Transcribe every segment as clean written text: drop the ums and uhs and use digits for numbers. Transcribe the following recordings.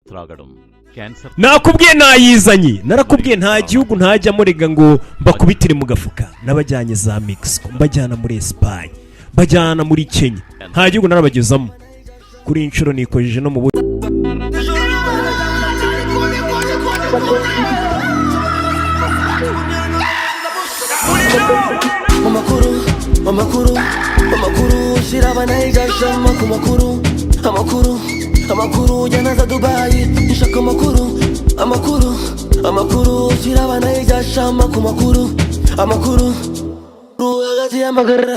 త్రాగడం cancer Nakubwiye nayizanye, narakubwiye nta gihugu ntajyamo rega ngo mbakubitire mu gafuka. Nabajyanye za Mexico, mbajyana muri Espagne, mbajyana muri Kenya, nta gihugu narabagezamo. Kuri iyi nshuro nikojeje no mu bu Amakuru, amakuru, amakuru, shyira abanayigashamo ku makuru, amakuru, amakuru ujyana za Dubayi nshaka amakuru, amakuru, amakuru, shyira abanayigashamo ku makuru, amakuru hagati y'amagara.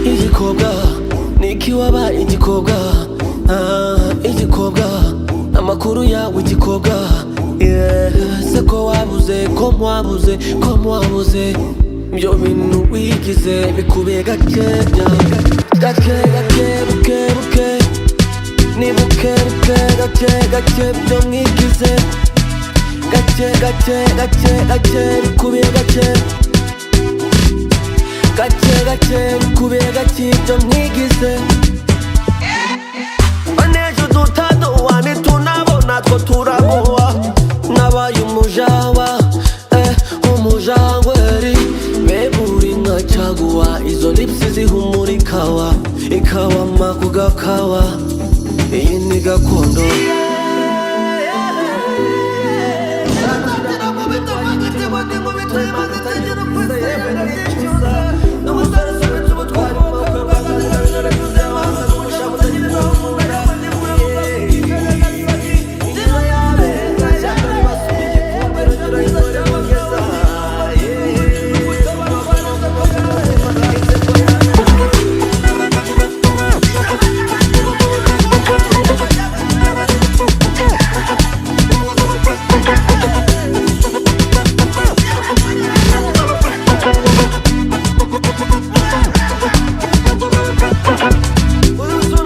Igikobwa niki wabaye igikobwa, ah, igikobwa amakuru yawe igikobwa, yeah. Se ko wabuze, ko mwabuze, ko mwabuze ibyo bintu wigize bikubiye gakeya gake gake buke buke ni buke buke gake gake byo mwigize gake gake gake gake bikubiye gake gake gake bikubiye gake ibyo mwigize banejo dutadowa nitunabona two turagowa nabaye umujawa, eh, umujangweri beburi nka caguwa izo lipsi zihumura ikawa ikawa makugakawa iyi ni gakondo.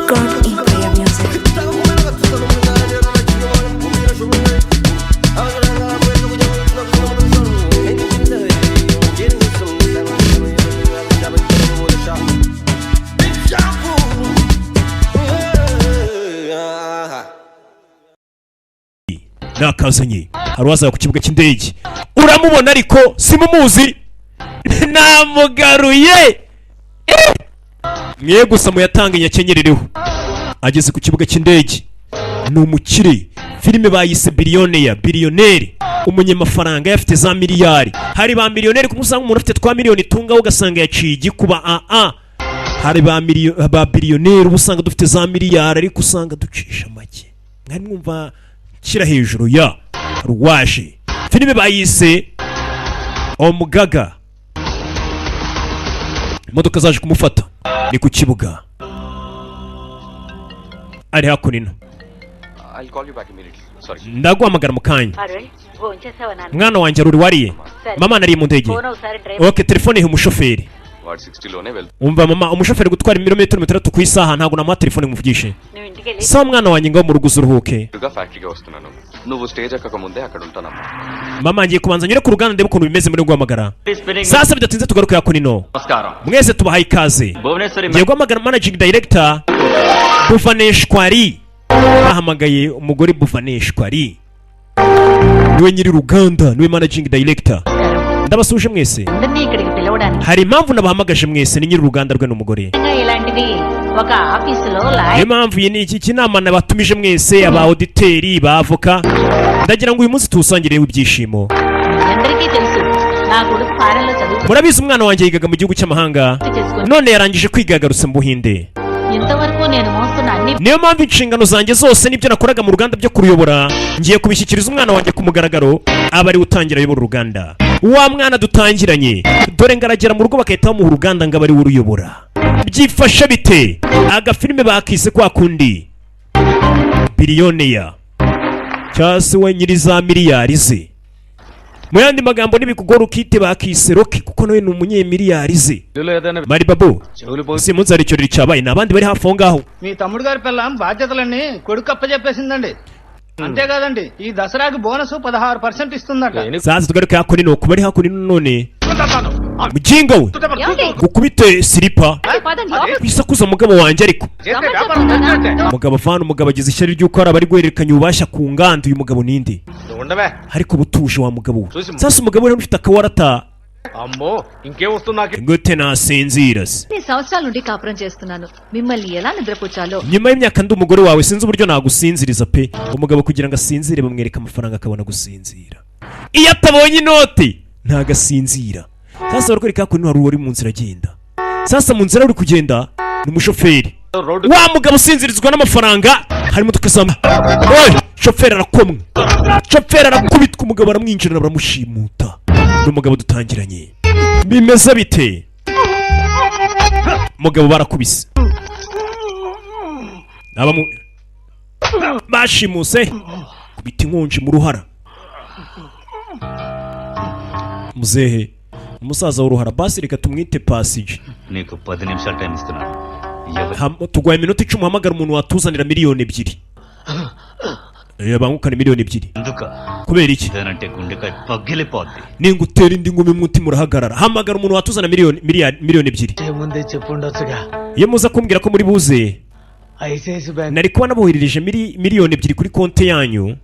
God Empire Music. Nakazanye hari uwazaga ku kibuga cy'indege, uramubona ariko simumuzi, namugaruye. Eh! Mwe gusa muyatanga inyakenyereriho. Ageze ku kibuga cy'indege, ni umukire. Filime bayise Billionaire, biliyoneri, umunyamafaranga yafite za miliyari. Hari ba miliyoneri kumwe usanga umuntu afite twa miliyoni tungaho ugasanga yaciye igikuba aa. Hari ba ba biliyoneri uba usanga dufite za miliyari ariko usanga ducisha make. Mwari mwumva nshyira hejuru ya ruwaje. Filime bayise Omugaga. Imodoka zaje kumufata ni ku kibuga, ari hakuno. I'll call you back immediately. Sorry. Ndaguhamagara mu kanya. Arul భోంచేసావా నాన్న? Mwana wanjye Aruri, wariye? Mama, nariye mu ndege. Phone ఒకసారి driver Okay, telefone ihe umushoferi. వాడు సిక్స్టీలోనే వెళ్తాడు. Umva mama, umushoferi gutwara ibirometero 60 ku isaha, ntabwo namuha telefone ngo umuvugishe. నువ్వు ఇంటికి వెళ్ళి Sawa mwana wanjye, ngaho mu rugo uzuruhuke. ఫ్యాక్టరీగా వస్తున్నాను నువ్వు స్టేజ్ ఎక్కక ముందే అక్కడ ఉంటానమ్మా. Mama, ngiye kubanza nyure ku ruganda ndebe ukuntu bimeze muri guhamagara. Sasa bidatinze tugaruke hakuno. నమస్కారం. Mwese tubahaye ikaze. Bhubaneswari Ngiye guhamagara managing director Buvaneshwari. Bahamagaye umugore Buvaneshwari, niwe nyiri uruganda, niwe managing director. Ndabasuje mwese. అందరినీ ఇక్కడికి పిలవడానికి Hari impamvu nabahamagaje mwese. Ni nyiri uruganda rwe n'umugore. ఇలాంటిది ఒక ఆఫీసులో Niyo lawyer mpamvu iyi ni iki kinama nabatumije mwese, aba auditeri, ba avoka. Ndagira ngo uyu munsi tuwusangire ibyishimo. అందరికీ తెలుసు నా కొడుకు ఫారెన్ లో చదువు Murabizi umwana wanjye yigaga mu gihugu cy'amahanga, చేసుకుని none yarangije kwiga yagarutse mu Buhinde. ఇంతవరకు నేను మోస్తున్న అన్ని Niyo mpamvu inshingano zanjye zose n'ibyo nakoraga mu ruganda byo kuruyobora ngiye kubishyikiriza umwana wanjye ku mugaragaro, aba ariwe utangira ayobora uruganda. Wa mwana dutangiranye, dore ngaragera mu rugo bagahita bamuha uruganda ngo abe ariwe uruyobora. Byifashe bite? Agafilime bakise kwa kundi Billionaire, cyangwa se we nyiri za miliyari ze. Mu yandi magambo, nibikugora ukite bakise Rocky, kuko nawe ni umunyemiliyari ze. ఏదైనా Mari Babu, చెవులు పోయి si munsi hari ikirori cyabaye, ni abandi bari hafi aho ngaho. మీ తమ్ముడు గారి పిల్ల బాధ్యతలన్నీ కొడుకు అప్పచెప్పేసిందండి. అంతేకాదండి, ఈ దసరాకి బోనస్ 16% ఇస్తుందట. Sasa tugaruke hakuno, ku bari hakuno none. Mujinga we, ఏమండి? gukubite silipa పదండి లోపలికి. wisakuza mugabo wanjye. Ariko umugabo avana, umugabo agize ishyari ry'uko hari abari guhererekanya ububasha ku nganda. Uyu mugabo ninde? ఉండవే. Ariko butuje wa mugabo we. Sasa umugabo rero ufite akawarata. అమ్మో, ఇంకేం వస్తుంది నాకు? Gute nasinzira se? ఎన్ని సంవత్సరాల నుండి కాపురం చేస్తున్నాను, మిమ్మల్ని ఎలా నిద్రపుచ్చాలో. Nyuma y'imyaka ndi umugore wawe, sinzi uburyo nagusinziriza pe. Umugabo kugira ngo asinzire bamwereka amafaranga akabona gusinzira. Iyo atabonye inoti ntago asinzira. Sasa barakwereka hakuno hari uwari mu nzira agenda. Sasa mu nzira uri kugenda ni umushoferi wa mugabo usinzirizwa n'amafaranga. Hari imodoka zamba. Oye, shoferi arakomwe, shoferi arakubitwa, umugabo aramwinjirana baramushimuta. Ni umugabo dutangiranye. Bimeze bite? Umugabo barakubise, abamu bashimuse kubita inkonji mu ruhara. Muzehe, umusaza w'uruhara, basi reka tumwite Pasije. నీకు పది నిమిషాలు టైం ఇస్తున్నాను. ఎవ- Tuguhaye iminota 10, uhamagara umuntu watuzanira 2 miliyoni. Bangukane 2 miliyoni. ఎందుక? Kubera iki? ఇదేనంటే గుండెకాయ పగిలిపోద్ది. Ningutera indi ngumi umutima urahagarara. Hamagara umuntu watuzana miliyoni miliyari 2 miliyoni. ముందే చెప్పుండొచ్చుగా. Iyo muza kumbwira ko muri buze, ICICI bank. Nari kuba naboherereje 2 miliyoni kuri konti yanyu.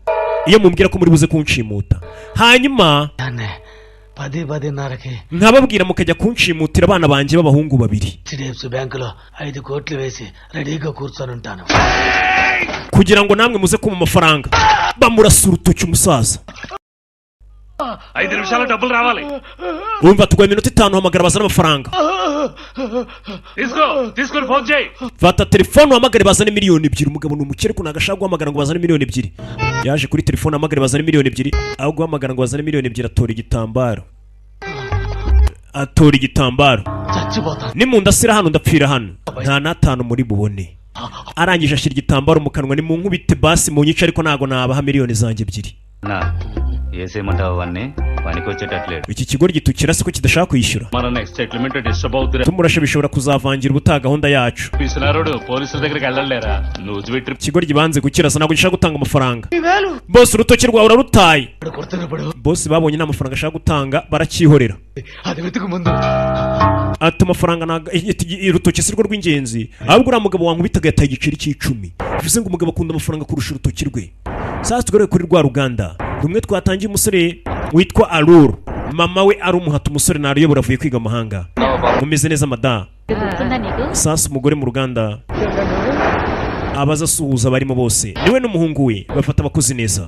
Iyo mumbwira ko muri buze kunshimuta, hanyuma పది పదిన్నరకి nkababwira mukajya kunshimutira abana banjye b'abahungu babiri, HDFC బ్యాంకులో 5 కోట్లు వేసి రెడీగా కూర్చొని ఉంటాను. Kugira ngo namwe muze kumpa amafaranga. Bamurasa urutoki umusaza. ఐదు నిమిషాలు డబ్బులు రావాలి. Urumva, tuguha iminota 5, hamagara bazane amafaranga. తీసుకో, తీసుకొని ఫోన్ చేయి. Fata telefone uhamagare bazane 2 miliyoni. Umugabo ni umukire, ariko ntabwo ashaka guhamagara ngo bazane 2 miliyoni. Yaje kuri telefone ahamagare bazane 2 miliyoni. Aho guhamagara ngo bazane 2 miliyoni, atora igitambaro, atora igitambaro. చచ్చిపోతాను. Nimundasira hano ndapfira hano, nta n'atanu muri bubone. Arangije ashyira igitambaro mu kanwa, ni mu nkubite basi mu nyice, ariko ntabwo nabaha 2 miliyoni zanjye. నా వేసేయమంటావా అవన్నీ? పనికొచ్చేటట్లేడు. Iki kigo gitukira se ko kidashaka kwishyura? మన next settlement disturb అవుతుంది. Tumurashe bishobora kuzavangira ubutaha gahunda yacu. పిసినారోడు పోలీసుల దగ్గరికి వెళ్ళలేరా? నువ్వు trip. Ikigo gibanze gukirasa, ntabwo gishaka gutanga amafaranga. Bose, urutoki rwawe urarutaye. కొడుతున్నప్పుడు Bose babonye nta mafaranga ashaka gutanga, baracyihorera. అది వెతుకు ముందు. Ati amafaranga ntago, urutoki si rwo rw'ingenzi, ahubwo uriya mugabo wankubitaga yataye igiceri cy'icumi. Bivuze ngo umugabo akunda amafaranga kurusha urutoki rwe. Sasa tugaruke kuri rwa ruganda rumwe twatangiye, umusore witwa Aruru, mama we ari umuhata. Umusore naruyobora, avuye kwiga amahanga. Mumeze neza mada? గుర్తుందా నీకు? Sasa umugore mu ruganda abaza asuhuza abarimo bose, niwe n'umuhungu we bafata abakozi neza.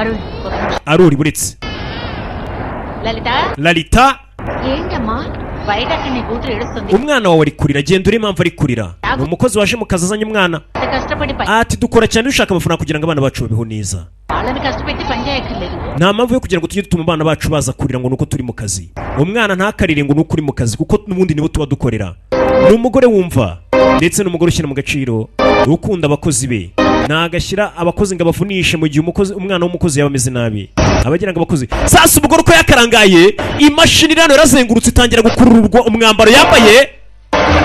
Arun, ఒక నిమిషం. Aruri, buretse. లలిత. Lalita. ఏంటమ్మా? బయట అక్కడ నీ కూతురు ఏడుస్తుంది. Umwana wawe ari kurira, genda uri impamvu ari kurira. Ni umukozi waje mu kazi azanye umwana. ఎంత కష్టపడి పని Ati dukora cyane dushaka amafaranga kugira ngo abana bacu babeho neza. వాళ్ళని కష్టపెట్టి పని చేయక్కర్లేదు. Nta mpamvu yo kugira ngo tujye dutuma abana bacu baza kurira ngo nuko turi mu kazi. Umwana ntakarire ngo nuko uri mu kazi, kuko n'ubundi nibo tuba dukorera. Ni umugore wumva, ndetse n'umugore ushyira mu gaciro, ukunda abakozi be. Ntagashyira abakozi ngo abavunishe. Mu gihe umukozi, umwana w'umukozi yaba ameze nabi, abagira ngo abakozi. Sasa umugore uko yakarangaye, imashini iri hano yarazengurutse itangira gukururwa umwambaro yambaye,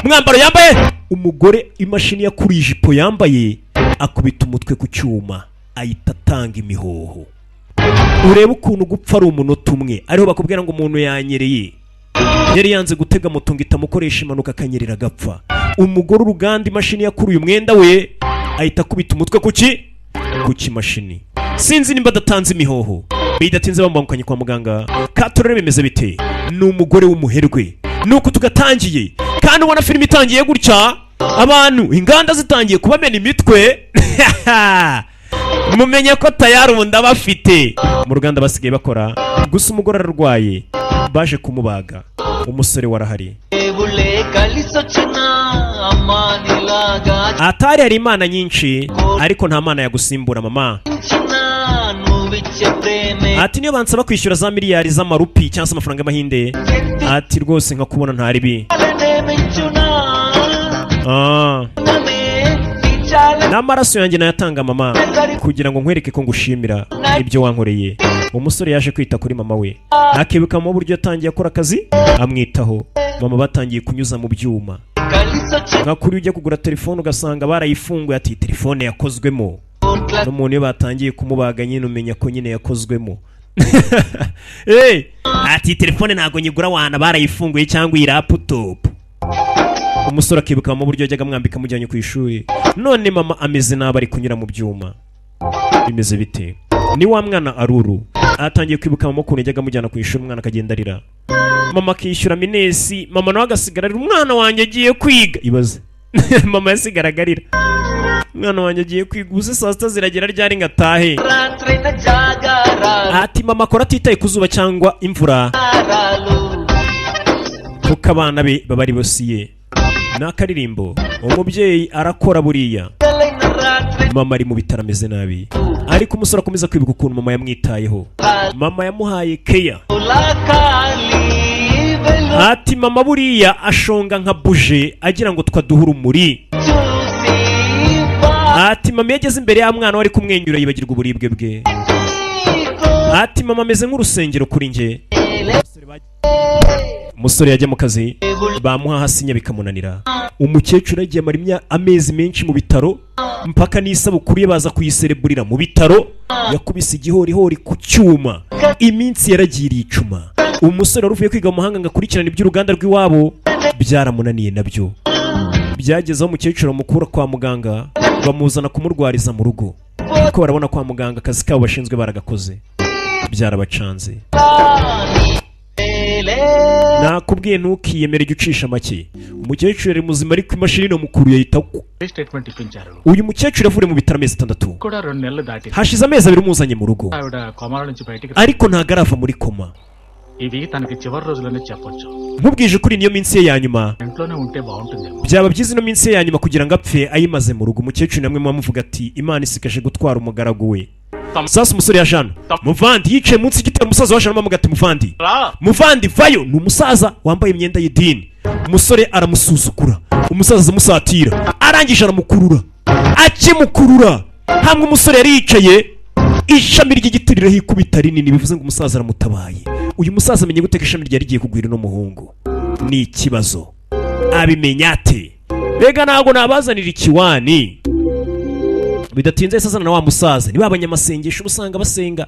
umwambaro yambaye umugore. Imashini yakuruye ijipo yambaye, akubita umutwe ku cyuma, ahita atanga imihoho. Urebe ukuntu gupfa ari umunota umwe. Ariho bakubwira ngo umuntu yanyereye, yari yanze gutega moto ngo itamukoresha impanuka, akanyerera agapfa. Umugore uruganda, imashini yakuruye umwenda we, ahita akubita umutwe ku kimashini. Sinzi nimba adatanze imihoho. Bidatinze bamubangukanye kwa muganga. Katurere bimeze bite? Ni umugore w'umuherwe. Nuko tugatangiye, kandi ubona filime itangiye gutya, abantu inganda zitangiye kubamena imitwe, mumenye ko tayari ubu ndabafite mu ruganda basigaye bakora. Gusa umugore ararwaye, baje kumubaga. Umusore warahari. దేవుళ్ళే కలిసొచ్చినా అమ్మా నీలాగా Atari hari imana nyinshi, ariko nta mana yagusimbura mama. చిన్నా నువ్విచ్చే ప్రేమే. Ati niyo bansaba kwishyura za miliyari z'amarupi cyangwa se amafaranga y'amahinde, ati rwose nkakubona ntaribi. మించునా. Ah. తీర్చాలనే. N'amaraso yanjye nayatanga mama, kugira ngo nkwereke ko ngushimira ibyo wankoreye. Umusore yaje kwita kuri mama we, akibuka mu buryo yatangiye akora akazi amwitaho. Mama batangiye kunyuza mu byuma, nka kuri ujya kugura telefone ugasanga barayifunguye, ati telefone yakozwemo n'umuntu. Iyo batangiye kumubaga nyine umenya ko nyine yakozwemo. Hey, ati telefone ntabwo nyigura wana barayifunguye, cyangwa iyi laptop. Umusore akibuka mu buryo yajyaga amwambika amujyanye ku ishuri. None mama ameze nabi, ari kunyura mu byuma, bimeze bite? Ni wa mwana Aruru atangiye kwibuka mama ukuntu yajyaga amujyana ku ishuri, umwana akagenda arira, mama akishyura minesi, mama nawe agasigara arira: "Umwana wanjye agiye kwiga." Ibaze, mama yasigaraga arira, "Umwana wanjye agiye kwiga, ubu se saa sita ziragera ryari ngo atahe?" Ati mama akora atitaye ku zuba cyangwa imvura, kuko abana be baba ari bosiye. Ni akaririmbo. Umubyeyi arakora buriya. Mama ari mu bitaro ameze nabi, ariko umusore akomeza kwibuka ukuntu mama yamwitayeho, mama yamuhaye keya. Ati mama buriya ashonga nka buje agira ngo twaduhe urumuri. Ati mama iyo ageze imbere ya mwana we ari kumwenyura, yibagirwa uburibwe bwe. Ati mama ameze nk'urusengero kuri njye. Umusore yajya mu kazi bamuha hasinya bikamunanira. Umukecuru yagiye amara amezi menshi mu bitaro, mpaka n'isabukuru ye baza kuyisereburira mu bitaro. Yakubise igihorihori ku cyuma, iminsi yaragiriye icuma. Umusore wari uvuye kwiga mu mahanga ngo akurikirane iby'uruganda rw'iwabo byaramunaniye nabyo. Byageze aho umukecuru bamukura kwa muganga, bamuzana kumurwariza mu rugo, kuko barabona kwa muganga akazi kabo bashinzwe baragakoze, byarabacanze. Nakubwiye ntukiyemere, jya ucisha make. Umukecuru yari muzima, ariko imashini mukuru yahita statement ఇప్పించారు. Uyu mukecuru yavuye mu bitaro amezi 6. కూడా రెండు నెలలు దాటింది. Hashize amezi 2 umuzanye mu rugo, ఆవిడ కోమాల నుంచి బయటికి ariko ntabwo arava muri koma. ఇవి తనకి చివరి రోజులని చెప్పొచ్చు. Nkubwije ukuri, niyo minsi ye ya nyuma. ఇంట్లోనే ఉంటే బాగుంటుందేమో. Byaba byiza ino minsi ye ya nyuma kugira ngo apfe ayimaze mu rugo. Umukecuru namwe muba ati Imana isigaje gutwara umugaragu we. Sasa umusore ya jana muvandi yicaye munsi y'igiti. Umusaza wa jana bamuga ati: "Muvandi, muvandi, vayo." Ni umusaza wambaye imyenda y'idini. Umusore aramusuzugura, umusaza amusatira, arangije aramukurura. Akimukurura hamwe umusore yari yicaye, ishami ry'igiti rirahikubita rinini, bivuze ngo umusaza aramutabaye. Uyu musaza amenye gute ko ishami ryari rigiye kugwira uno muhungu? Ni ikibazo, abimenya ate? Mbega ntabwo nabazanira ikiwani. Bidatinze yahise azana na wa musaza. Niba abanyamasengesho uba usanga basenga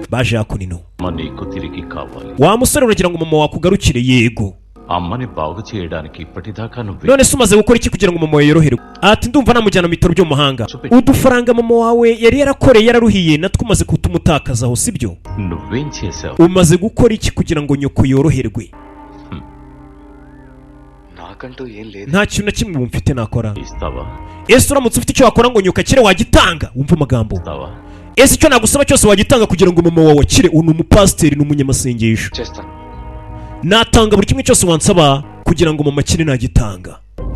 baje hakuno. అమ్మ నీకు తిరిగి కావాలి. Wa musore, uragira ngo mama wakugarukire? Yego. అమ్మని బాగు చేయడానికి ఇప్పటిదాకా నువ్వే None se umaze gukora iki kugira ngo mama wawe yoroherwe? Ati ndumva namujyana mu bitaro byo mu mahanga. Udufaranga mama wawe yari yarakoreye yararuhiye, natwo umaze kutumutakazaho, sibyo? నువ్వేం చేసావు? Umaze gukora iki kugira ngo nyoko yoroherwe? నాకంటూ ఏం లేదు. Nta kintu na kimwe ubu mfite nakora. ఇస్తావా? Ese uramutse ufite icyo wakora ngo nyoko akire, wagitanga? Wumva amagambo. ఇస్తావా? Ese icyo nagusaba cyose wagitanga kugira ngo mama wawe akire? Uyu ni umupasiteri, ni umunyamasengesho. చేస్తాను. Natanga buri kimwe cyose wansaba kugira ngo mama akire, nagitanga.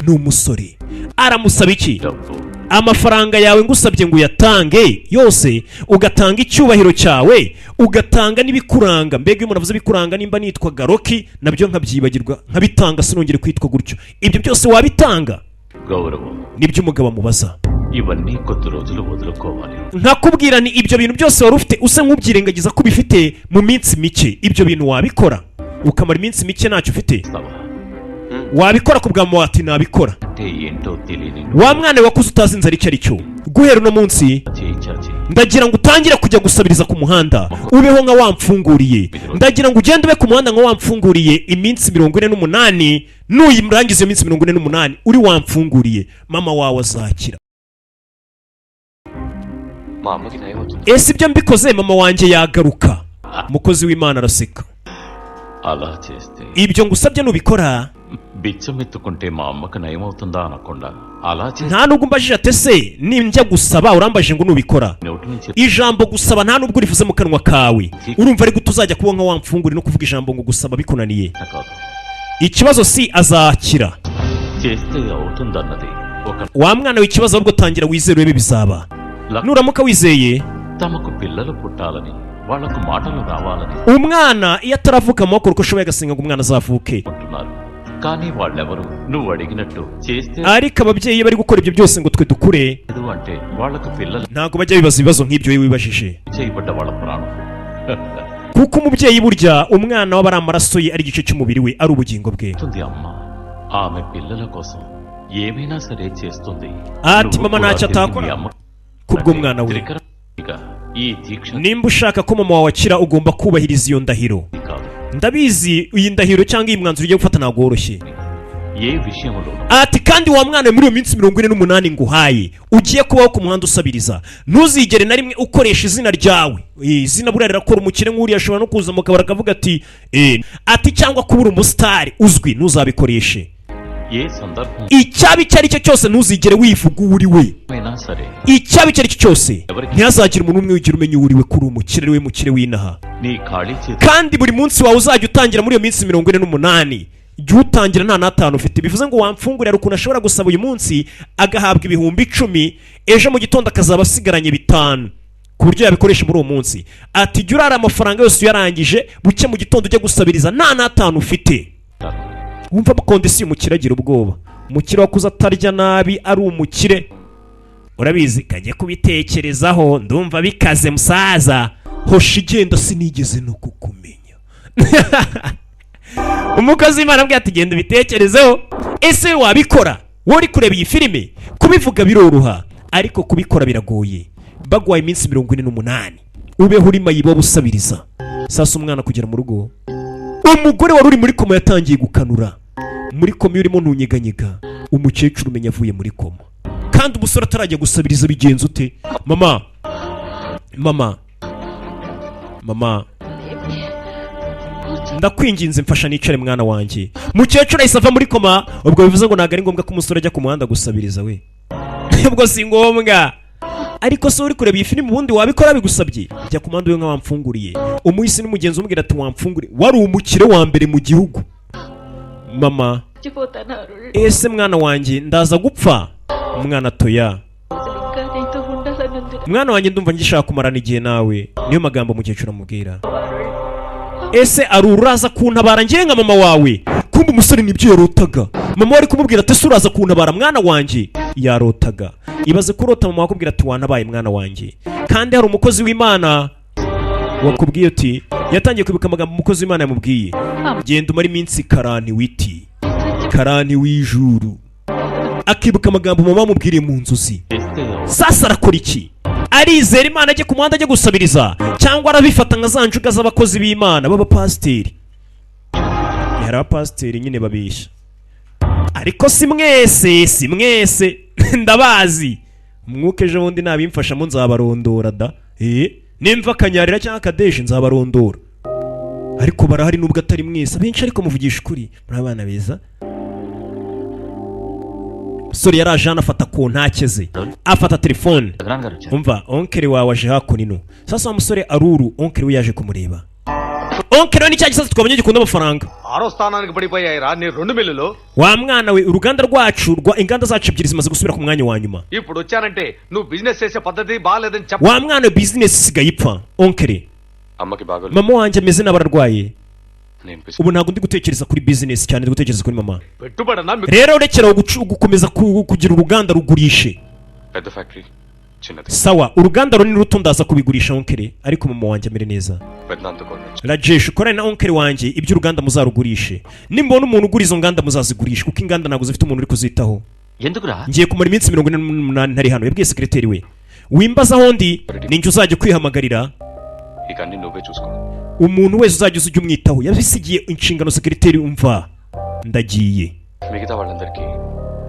Ni umusore aramusaba iki? డబ్బు. Amafaranga yawe ngusabye ngo uyatange yose, ugatanga icyubahiro cyawe, ugatanga n'ibikuranga. Mbega iyo umuntu avuze ibikuranga, nimba nitwa Garoki nabyo nkabyibagirwa, nkabitanga, sinongere kwitwa gutyo, ibyo byose wabitanga? గౌరవం. Nibyo umugabo amubaza. ఇవన్నీ కొద్ది రోజులు వదులుకోవాలి. Nkakubwira ni ibyo bintu byose wari ufite usa nk'ubyirengagiza ko ubifite mu minsi mike, ibyo bintu wabikora ukamara iminsi mike ntacyo ufite? ఇస్తావా? Wabikora ku bwa mama? Ati nabikora. అంటే ఏంటో తెలియని Wa mwana we wakuze utazi inzara icyo ari cyo, guhera uno munsi చేయి చాచి ndagira ngo utangire kujya gusabiriza ku muhanda, ubeho nka wamfunguriye. Ndagira ngo ugende ube ku muhanda nka wamfunguriye iminsi 48. Nuyirangiza iyo minsi 48 uri wamfunguriye, mama wawe azakira. మా అమ్మకి నయం అవుతుంది. Ese ibyo mbikoze mama wanjye yagaruka? Umukozi w'Imana araseka. అలా చేస్తే Ibyo ngusabye nubikora, బిచ్చమెత్తుకుంటే మా అమ్మకు నయం అవుతుందా అనకుండా అలా చేస్తే nta nubwo umbajije ati ese ninjya gusaba, urambajije ngo nubikora. నోటి నుంచి Ijambo gusaba nta nubwo urivuze mu kanwa kawe. Urumva ari gute uzajya kuba nka wamfunguri no kuvuga ijambo ngo gusaba bikunaniye? కాదు. Ikibazo si azakira. చేస్తే అవుతుందన్నది ఒక Wa mwana we, ikibazo ahubwo tangira wizere urebe bizaba nuramuka wizeye. తమకు పిల్లలు పుట్టాలని వాళ్లకు మాటలు రావాలని Umwana iyo ataravuka amaboko uko ushoboye agasenga ngo umwana azavuke. అంటున్నారు. కానీ వాళ్ళెవరు నువ్వు అడిగినట్టు చేస్తే Ariko ababyeyi iyo bari gukora ibyo byose ngo twe dukure, లేదు అంటే వాళ్లకు పిల్లలు ntabwo bajya bibaza ibibazo nk'ibyo wowe wibajije. చేయబడ్డ వాళ్ళ ప్రాణం Kuko umubyeyi burya umwana we aba ari amaraso ye, ari igice cy'umubiri we, ari ubugingo bwe. ఉంది అమ్మ ఆమె పిల్లల కోసం ఏమైనా సరే చేస్తుంది. Ati నువ్వు mama కూడా ntacyo తిరిగి atakora మీ అమ్మ kubw'umwana we. త్రికరణ ఈ దీక్ష Nimba ushaka ko mama wawe akira, ugomba kubahiriza iyo ndahiro. కాదు. Ndabizi, iyi ndahiro cyangwa iyi mwanzuro ugiye gufata ntabwo woroshye. ఏ విషయంలోనూ Ati kandi wa mwana we, muri iyo minsi 48 nguhaye ugiye kubaho ku muhanda usabiriza, ntuzigere na rimwe ukoresha izina ryawe. Izina buriya rirakora. Umukire nk'uriya ashobora no kuza mu kabari akavuga ati ati cyangwa kubura umusitari uzwi, ntuzabikoreshe. ఏ సందర్భం Icyaba icyo ari cyo cyose, ntuzigere wivuga uwo uri we. అయినా సరే Icyaba icyo ari cyo cyose, ntihazagire umuntu umwe wigira umenya uwo uri we, kuri umukire, ari we mukire w'inaha. నీ ఖాళీ చేతి Kandi buri munsi wawe uzajya utangira muri iyo minsi 48, jya uwutangira nta n'atanu ufite. Bivuze ngo wamfungurira, hari ukuntu ashobora gusaba uyu munsi agahabwa 10,000, ejo mu gitondo akazaba asigaranye 5, ku buryo yabikoresha muri uwo munsi. Ati jya urara amafaranga yose uyarangije, buke mu gitondo ujye gusabiriza nta n'atanu ufite. Wumva condition, umukire agira ubwoba. Umukire wakuze atarya nabi, ari umukire, urabizi. Kajye kubitekerezaho, ndumva bikaze musaza. Hoshi igenda, sinigeze no kukumenya. Umukozi w'Imana abwira ati genda ubitekerezeho. Ese wabikora wowe uri kureba iyi filime? Kubivuga biroroha, ariko kubikora biragoye. Baguhaye iminsi 48 ubeho uri mayibobo usabiriza. Sasa umwana kugera mu rugo, umugore wari uri muri koma yatangiye gukanura. Muri koma iyo urimo ntunyeganyega. Umukecuru umenya avuye muri koma kandi umusore atarajya gusabiriza. Bigenza ute? Mama, mama, mama, ndakwinginze mfasha nicare mwana wanjye. Mukecuru ahise ava muri koma. Ubwo bivuze ngo ntabwo ari ngombwa ko umusore ajya ku muhanda gusabiriza we, ubwo si ngombwa. Ariko se uri kureba iyi filime, ubundi wabikora bigusabye? Jya ku muhanda ube nka wamfunguriye. Umuhisi n'umugenzi umubwira ati wamfunguriye, wari umukire wa mbere mu gihugu. Mama. చచ్చిపోతాను Arul. Ese mwana wanjye, ndaza gupfa? Umwana toya. అసలు ఇంకా నీతో ఉండాలనుంది. Mwana wanjye, ndumva ngishaka kumarana igihe nawe. Niyo magambo umukecuru amubwira. Ese ari uraza kuntabara ngiye nka mama wawe? Kumva umusore nibyo yarotaga, mama wari kumubwira ati ese uraza kuntabara mwana wanjye? Yarotaga. Ibaze kurota mama wakubwira ati wantabaye mwana wanjye, kandi hari umukozi w'Imana wakubwiye uti. Yatangiye kwibuka amagambo umukozi w'Imana yamubwiye: genda umare iminsi karani witi karani w'ijuru. Akibuka amagambo mama amubwiriye mu nzozi. Sasa arakora iki? Arizera Imana ajye ku muhanda ajye gusabiriza, cyangwa arabifata nka za njuga z'abakozi b'Imana b'abapasiteri? Hari abapasiteri nyine babeshya, ariko si mwese, si mwese, ndabazi. Umwuka ejo bundi nabimfashamo nzabarondora da. Nimva akanyarira cyangwa akadeshi nzabarondora, ariko barahari nubwo atari mwese abenshi. Ariko muvugisha ukuri, muri abana beza. Umusore yaraje hano afata ku ntake ze, afata telefone. Umva, oncle wawe aje hakuno. Sasa wa musore Aruru, oncle we yaje kumureba. Oncle we ni cya gisasu twabonye gikunda amafaranga. ఆరో స్థానానికి పడిపోయాయి రా నీ రెండు మిల్లులు. Wa mwana we, uruganda rwacu rwa inganda zacu ebyiri zimaze gusubira ku mwanya wa nyuma. ఇప్పుడు వచ్చానంటే నువ్వు బిజినెస్ చేసే పద్ధతి బాగాలేదని చెప్ప. Wa mwana we, bizinesi isigaye ipfa. Oncle, అమ్మకి బాగోలేదు. Mama wanjye ameze nabi, ararwaye. నేను Ubu ntabwo ndi gutekereza kuri bizinesi cyane, ndi gutekereza kuri mama. పెట్టుబడన్నా Rero rekeraho gukomeza kugira uruganda, rugurishe. పెద్ద ఫ్యాక్టరీ చిన్నది. Sawa, uruganda runini ruto ndaza kubigurisha oncle, ariko mama wanjye amere neza. పెద్దనాన్నతో కొనొచ్చు. Rajesh, ukorane na oncle wanjye, iby'uruganda muzarugurishe. Nimbona umuntu ugura izo nganda, muzazigurishe, kuko inganda ntabwo zifite umuntu uri kuzitaho. ఎందుకురా? Ngiye kumara iminsi 48 ntari hano. Yabwiye sekireteri we: wimbaza aho ndi, ninjye uzajya kwihamagarira. ఇక అన్ని నువ్వే చూసుకో. Umuntu wese uzajya uza ujya umwitaho. Yabisigiye inshingano sekireteri. Umva, ndagiye. మిగతా వాళ్ళందరికీ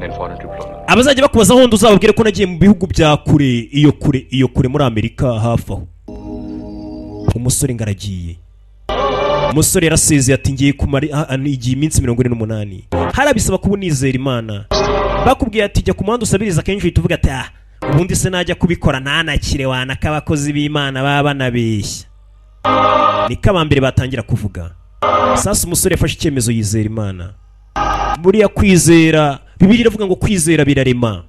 నేను foreign trip లో ఉన్నాను. Abazajya bakubaza aho ndi, uzababwire ko nagiye mu bihugu bya kure, iyo kure, iyo kure muri Amerika hafi aho. Umusore ngo aragiye. Umusore yarasezeye ati ngiye kumara igihe iminsi 48. Harabisaba kuba unizera Imana. Bakubwiye ati jya ku muhanda usabiriza, akenshi uhita uvuga ati ah, ubundi se najya kubikora ntanakire wanaka, abakozi b'Imana baba banabeshya. Niko abambere batangira kuvuga. Sasa umusore yafashe icyemezo, yizera Imana. Buriya kwizera, Bibiliya iravuga ngo kwizera birarema.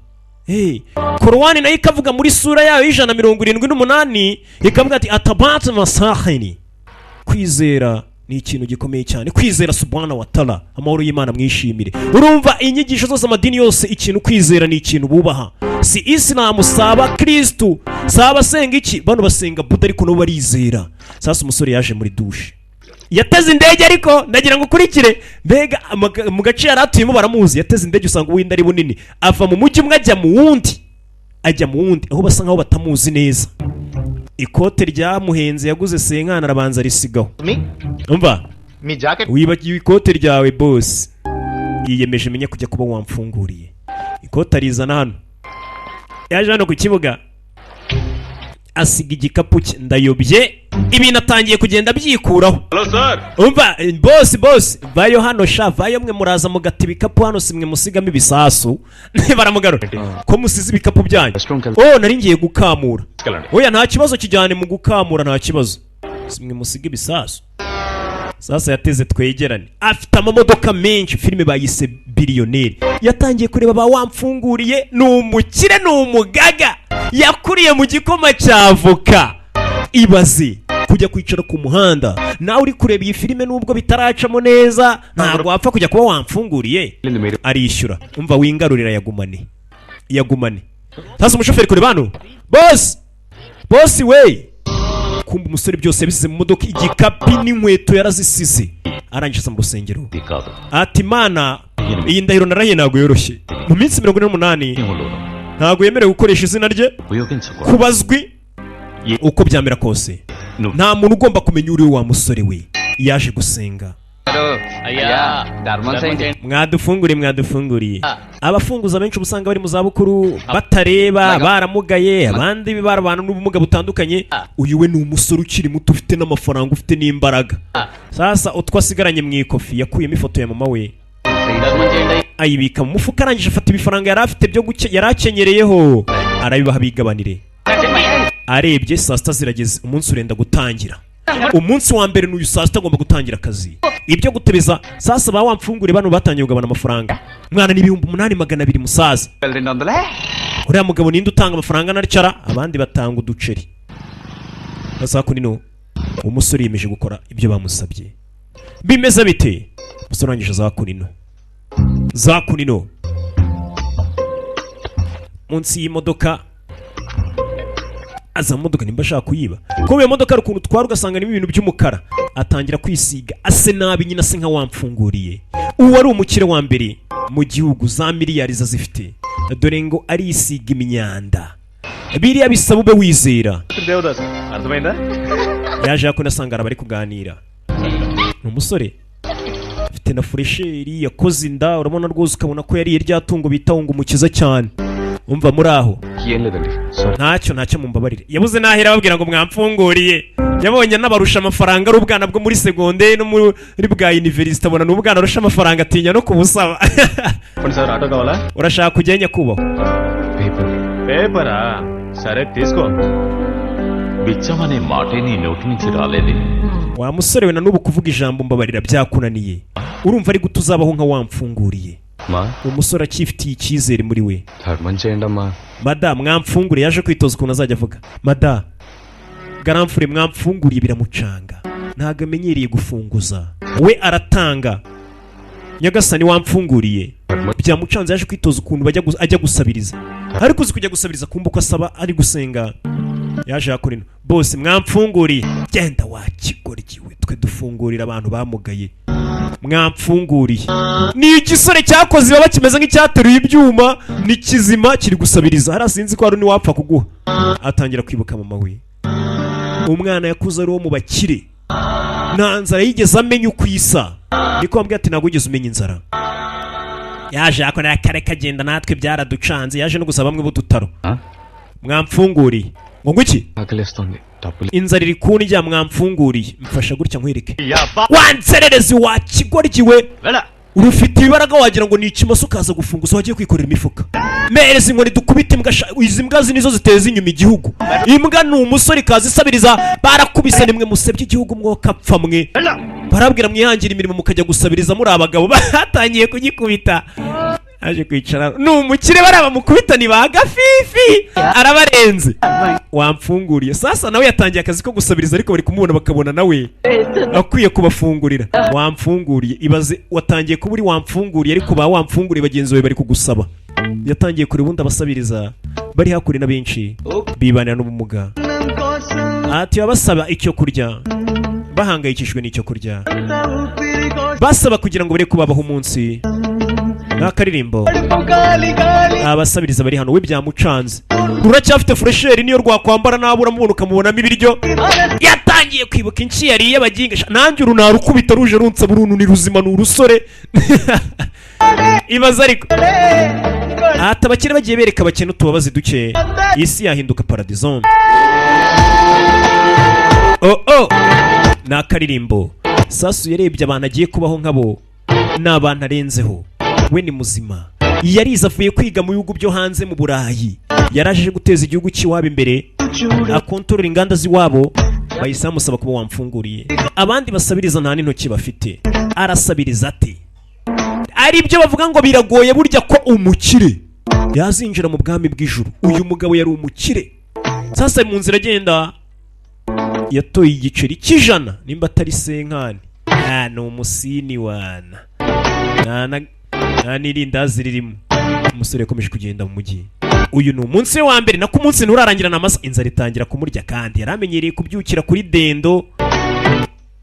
Hey, Korowani nayo ikavuga muri sura yayo y'178, ikavuga ati atabatu masahini. Kwizera ni ikintu gikomeye cyane. Kwizera subhana wa tala, amahoro y'Imana mwishimire. Urumva inyigisho zose, amadini yose, ikintu kwizera ni ikintu bubaha. Si Isilamu, si abakristu, si abasenga iki, bano basenga Buda, ariko nabo barizera. Sasa umusore yaje muri douche, yateze indege, ariko ndagira ngo ukurikire. Mbega mu gace yari atuyemo baramuzi. Yateze indege, usanga uwindi ari bunini, ava mu mujyi umwe ajya mu wundi, ajya mu wundi aho basa nkaho batamuzi neza. Ikote ryamuhenze yaguze senkana, arabanza arisigaho. Umva, me jacket wibagiwe ikote ryawe boss. Yiyemeje menye kujya kuba wamfunguriye, ikote arizana hano. Yaje hano ku kibuga asiga igikapu cye. Ndayobye, ibintu atangiye kugenda abyikuraho. Hello sir. Umva boss, boss, vayo hano sha, vayo. Mwe muraza mugata ibikapu hano, si mwe musigamo ibisasu? Baramugarura ko musize ibikapu byanyu. Oh, nari ngiye gukamura. Oya, nta kibazo, kijyane mu gukamura, nta kibazo. Si mwe musiga ibisasu? Sasa yateze twegerane, afite amamodoka menshi. Filime bayise Billionaire. Yatangiye kureba ba wamfunguriye. Ni umukire, ni umugaga, yakuriye mu gikoma cya avoka. Ibaze kujya kwicara ku muhanda. Nawe uri kureba iyi filime, nubwo bitaracamo neza, ntabwo wapfa kujya kuba wamfunguriye. Arishyura. Umva, wingarurira, yagumane, yagumane. Sasa umushoferi kureba hano, boss, boss we. Kumva umusore byose yabisize mu modoka, igikapi n'inkweto yarazisize. Arangije mu rusengero ati: "Mana, iyi ndahiro narahiye ntabwo yoroshye." Mu minsi 48 ntabwo yemerewe gukoresha izina rye kubazwi. Uko byamera kose, nta muntu ugomba kumenya uri wa musore we. Yaje gusenga. అయ్యా ధర్మం చేయండి. Mwadufunguriye, mwadufunguriye. Abafunguza benshi uba usanga bari mu zabukuru, batareba, baramugaye, abandi barabana n'ubumuga butandukanye. Uyu we ni umusore ukiri muto, ufite n'amafaranga, ufite n'imbaraga. Sasa utwo asigaranye mu ikofi, yakuyemo ifoto ya mama we ayibika mu mufuka. Arangije afata ibifaranga yari afite byo guke yari akenyereyeho, arabibaha bigabanire. Arebye saa sita zirageze, umunsi urenda gutangira. Umunsi wa mbere n'uyu, saa sita agomba gutangira akazi. Ibyo gutebeza, sasa ba wamfungure bano batangiye kugabana amafaranga. Mwana, ni 8200 musaza. రెండు వందలే. Uriya mugabo ninde utanga amafaranga narcara, abandi batanga uduceri. Sasa kunino umusore yiyemeje gukora ibyo bamusabye. Bimeze bite? Umusore arangije za kunino, za kunino munsi y'imodoka, aza mu modoka nimba ashaka kuyiba. Kuko iyo modoka hari ukuntu utwara ugasanga nimo ibintu by'umukara. Atangira kwisiga, ase nabi nyine, ase nka wamfunguriye. Uwo ari umukire wa mbere mu gihugu, za miliyari zifite. Dore ngo arisiga imyanda. Biriya bisaba ube wizera. Devdas అర్థమైందా? Yaje hakuno asanga bari kuganira. Ni umusore afite na fraîcheur, yakoze inda, urabona rwose, ukabona ko yariye rya tungo bita ngo umukiza cyane. Umva, muri aho? ఏం లేదండి, sorry. Ntacyo, ntacyo, mumbabarire. Yabuze n'ahera ababwira ngo mwamfunguriye. Yabonye n'abarusha amafaranga, ari ubwana bwo muri segonderi no muri bwa university, abona n'ubwana arusha amafaranga, atinya no kubusaba. చెప్పండి sir, auto కావాలా? Urashaka kujya nyakubahwa? పేపరా? సరే తీసుకో. బిచ్చం అనే మాటే నీ నోటి నుంచి రాలేదే. Wa musore we, na n'ubu kuvuga ijambo mbabarira byakunaniye. Urumva ari gute uzabaho nka wamfunguriye? మా Umusore akifitiye icyizere muri we. ధర్మం చేయండి అమ్మా. Mada, mwamfunguriye. Yaje kwitoza ukuntu azajya avuga mada garamfure mwamfunguriye. Biramucanga, ntabwo amenyereye gufunguza, we aratanga. Nyagasani, wamfunguriye, byamucanze. Yaje kwitoza ukuntu bajya ajya gusabiriza, ariko uzi kujya gusabiriza kumva uko asaba ari gusenga. Yaje yakora ino bose, mwamfunguriye. Genda wa kigoryi we, twe dufungurira abantu bamugaye. Mwamfunguriye. Ni igisore cyakoze ibaba, kimeze nk'icyateruye ibyuma, ni kizima, kiri gusabiriza hariya. Sinzi ko hari n'uwapfa kuguha. Atangira kwibuka mama we. Umwana yakuze ari uwo mu bakire, nta nzara yigeze amenya uko isa. Niko wambwiye ati ntabwo wigeze umenya inzara. Yaje yakora kare kagenda, natwe byaraducanze. Yaje no gusaba bamwe b'udutaro, mwamfunguriye. Ngo ngwiki? ఆకలిస్తుంది, డబ్బులు. Inzara iri kundya, mwamfunguriye. Mfasha gutya nkwereke wansererezi wa kigoryi we. Urufite ibibaraga, wagira ngo ni ikimoso, ukaza gufunguza wagiye kwikorera imifuka. Mpereza inkoni dukubite imbwa sha. Izi mbwa zi nizo ziteza inyuma igihugu. Imbwa ni umusore ikaza isabiriza, barakubise. Nimwe musebye igihugu, mwokapfa mwe. Barabwira mwihangira imirimo, mukajya gusabiriza muri abagabo. Batangiye kugikubita. Aje kwicara, ni umukire, bariya bamukubita ni ba gafifi, arabarenze. Wamfunguriye. Sasa nawe yatangiye akazi ko gusabiriza, ariko bari kumubona bakabona nawe akwiye kubafungurira. Wamfunguriye. Ibaze watangiye kuba uri wamfunguriye, ariko ba wamfunguriye bagenzi bawe bari kugusaba. Yatangiye kureba ubundi abasabiriza bari hakurya na benshi bibanira n'ubumuga. Ati babasaba icyo kurya, bahangayikishijwe n'icyo kurya, basaba kugira ngo bare kubabaho umunsi. N'akaririmbo abasabiriza bari hano we byamucanze. Ruracyafite fraîcheur, niyo rwakwambara nabura uramubona ukamubonamo ibiryo. Yatangiye kwibuka inshi yariye abaginga. Nanjye uru narukubita ruje runsaba uruntu, ni ruzima, ni urusore. Ibaze ariko ati abakire bagiye bereka abakene utubabazi duke, isi yahinduka paradizo. Oh oh, ni akaririmbo. Sasu yarebye abantu agiye kubaho nkabo, ni abantu arenzeho. We ni muzima, yarize, avuye kwiga mu bihugu byo hanze mu Burayi, yaraje guteza igihugu cy'iwabo imbere, akontorora inganda z'iwabo. Bahise bamusaba kuba wamfunguriye. Abandi basabiriza nta n'intoki bafite, arasabiriza ate? Ari byo bavuga ngo biragoye burya ko umukire yazinjira mu bwami bw'ijuru. Uyu mugabo yari umukire. Sasa mu nzira agenda yatoye igiceri cy'ijana, nimba atari senkani, ah, ni umusini wana, nta n'irindazi ririmo. Umusore yakomeje kugenda mu mujyi. Uyu ni umunsi we wa mbere, nako umunsi nturarangira na masa, inzara itangira kumurya, kandi yari amenyereye kubyukira kuri dendo.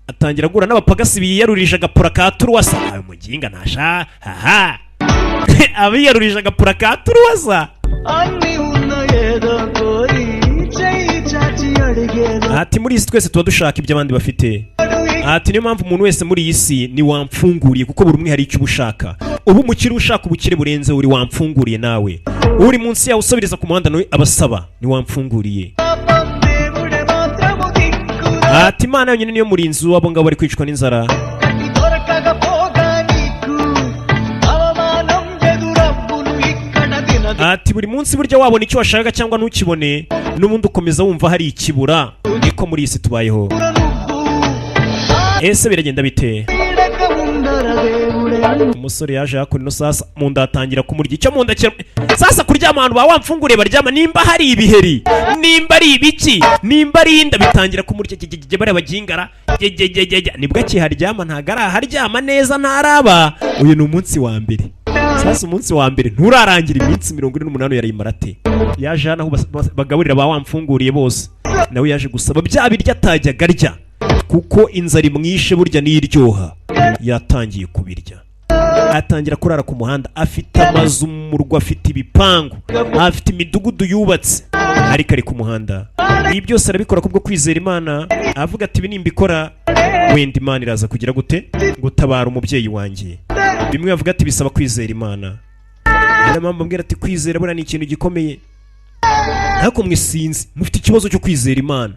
Atangira guhura n'abapagasi biyarurije agapura ka turuwasa. Ayo muginga ntasha haha, abiyarurije agapura ka turuwasa. అన్ని ఉన్న ఏదో కోరి చెయ్యి చాచి అడిగేదో. Ati muri iyi si twese tuba dushaka ibyo abandi bafite. Ati niyo mpamvu umuntu wese muri iyi si ni wamfunguriye, kuko buri umwe hari icyo uba ushaka. Uba umukire ushaka ubukire burenze uri wamfunguriye, nawe uri munsi yawe usabiriza ku muhanda nawe abasaba ni wamfunguriye. దేవుడే మాత్రము దిక్కు. Ati Imana yonyine niyo murinzi w'abo ngabo bari kwicwa n'inzara. దొరకకపోగా నీకు అవమానం ఎదురబ్బును ఇక్కడ దినదు. Ati buri munsi burya wabona icyo washakaga cyangwa ntukibone, n'ubundi ukomeza wumva hari ikibura. Niko muri iyi si tubayeho. Ese biragenda bite? పీడక ఉండర దేవుడే అండ. Umusore yaje hakuno. Sasa mu nda atangira kumurya icyo mu nda sasa kuryama ahantu ba wamfunguriye baryama, nimba hari ibiheri, nimba ari ibiki, nimba ari inda, bitangira kumurya gegegege. Bariya bagingara gegegege, nibwo akiharyama, ntabwo araharyama neza, ntaraba. Uyu ni umunsi wa mbere. Sasa umunsi wa mbere nturarangira, iminsi 48 yarayimara ate? Yaje hano aho bagaburira ba wamfunguriye bose, nawe yaje gusaba bya biryo atajyaga arya, kuko inzara imwishe burya niyo iryoha. Yatangiye kubirya, atangira kurara ku muhanda. Afite amazu mu murwa, afite ibipangu, afite imidugudu yubatse, ariko ari ku muhanda. Ibi byose arabikora kubwo kwizera Imana. Avuga ati ibi nimbikora wenda Imana iraza kugira gute? Gutabara umubyeyi wanjye. Bimwe bavuga ati bisaba kwizera Imana. Niyo mpamvu ambwira ati kwizera buriya ni ikintu gikomeye, ariko mwe sinzi mufite ikibazo cyo kwizera Imana.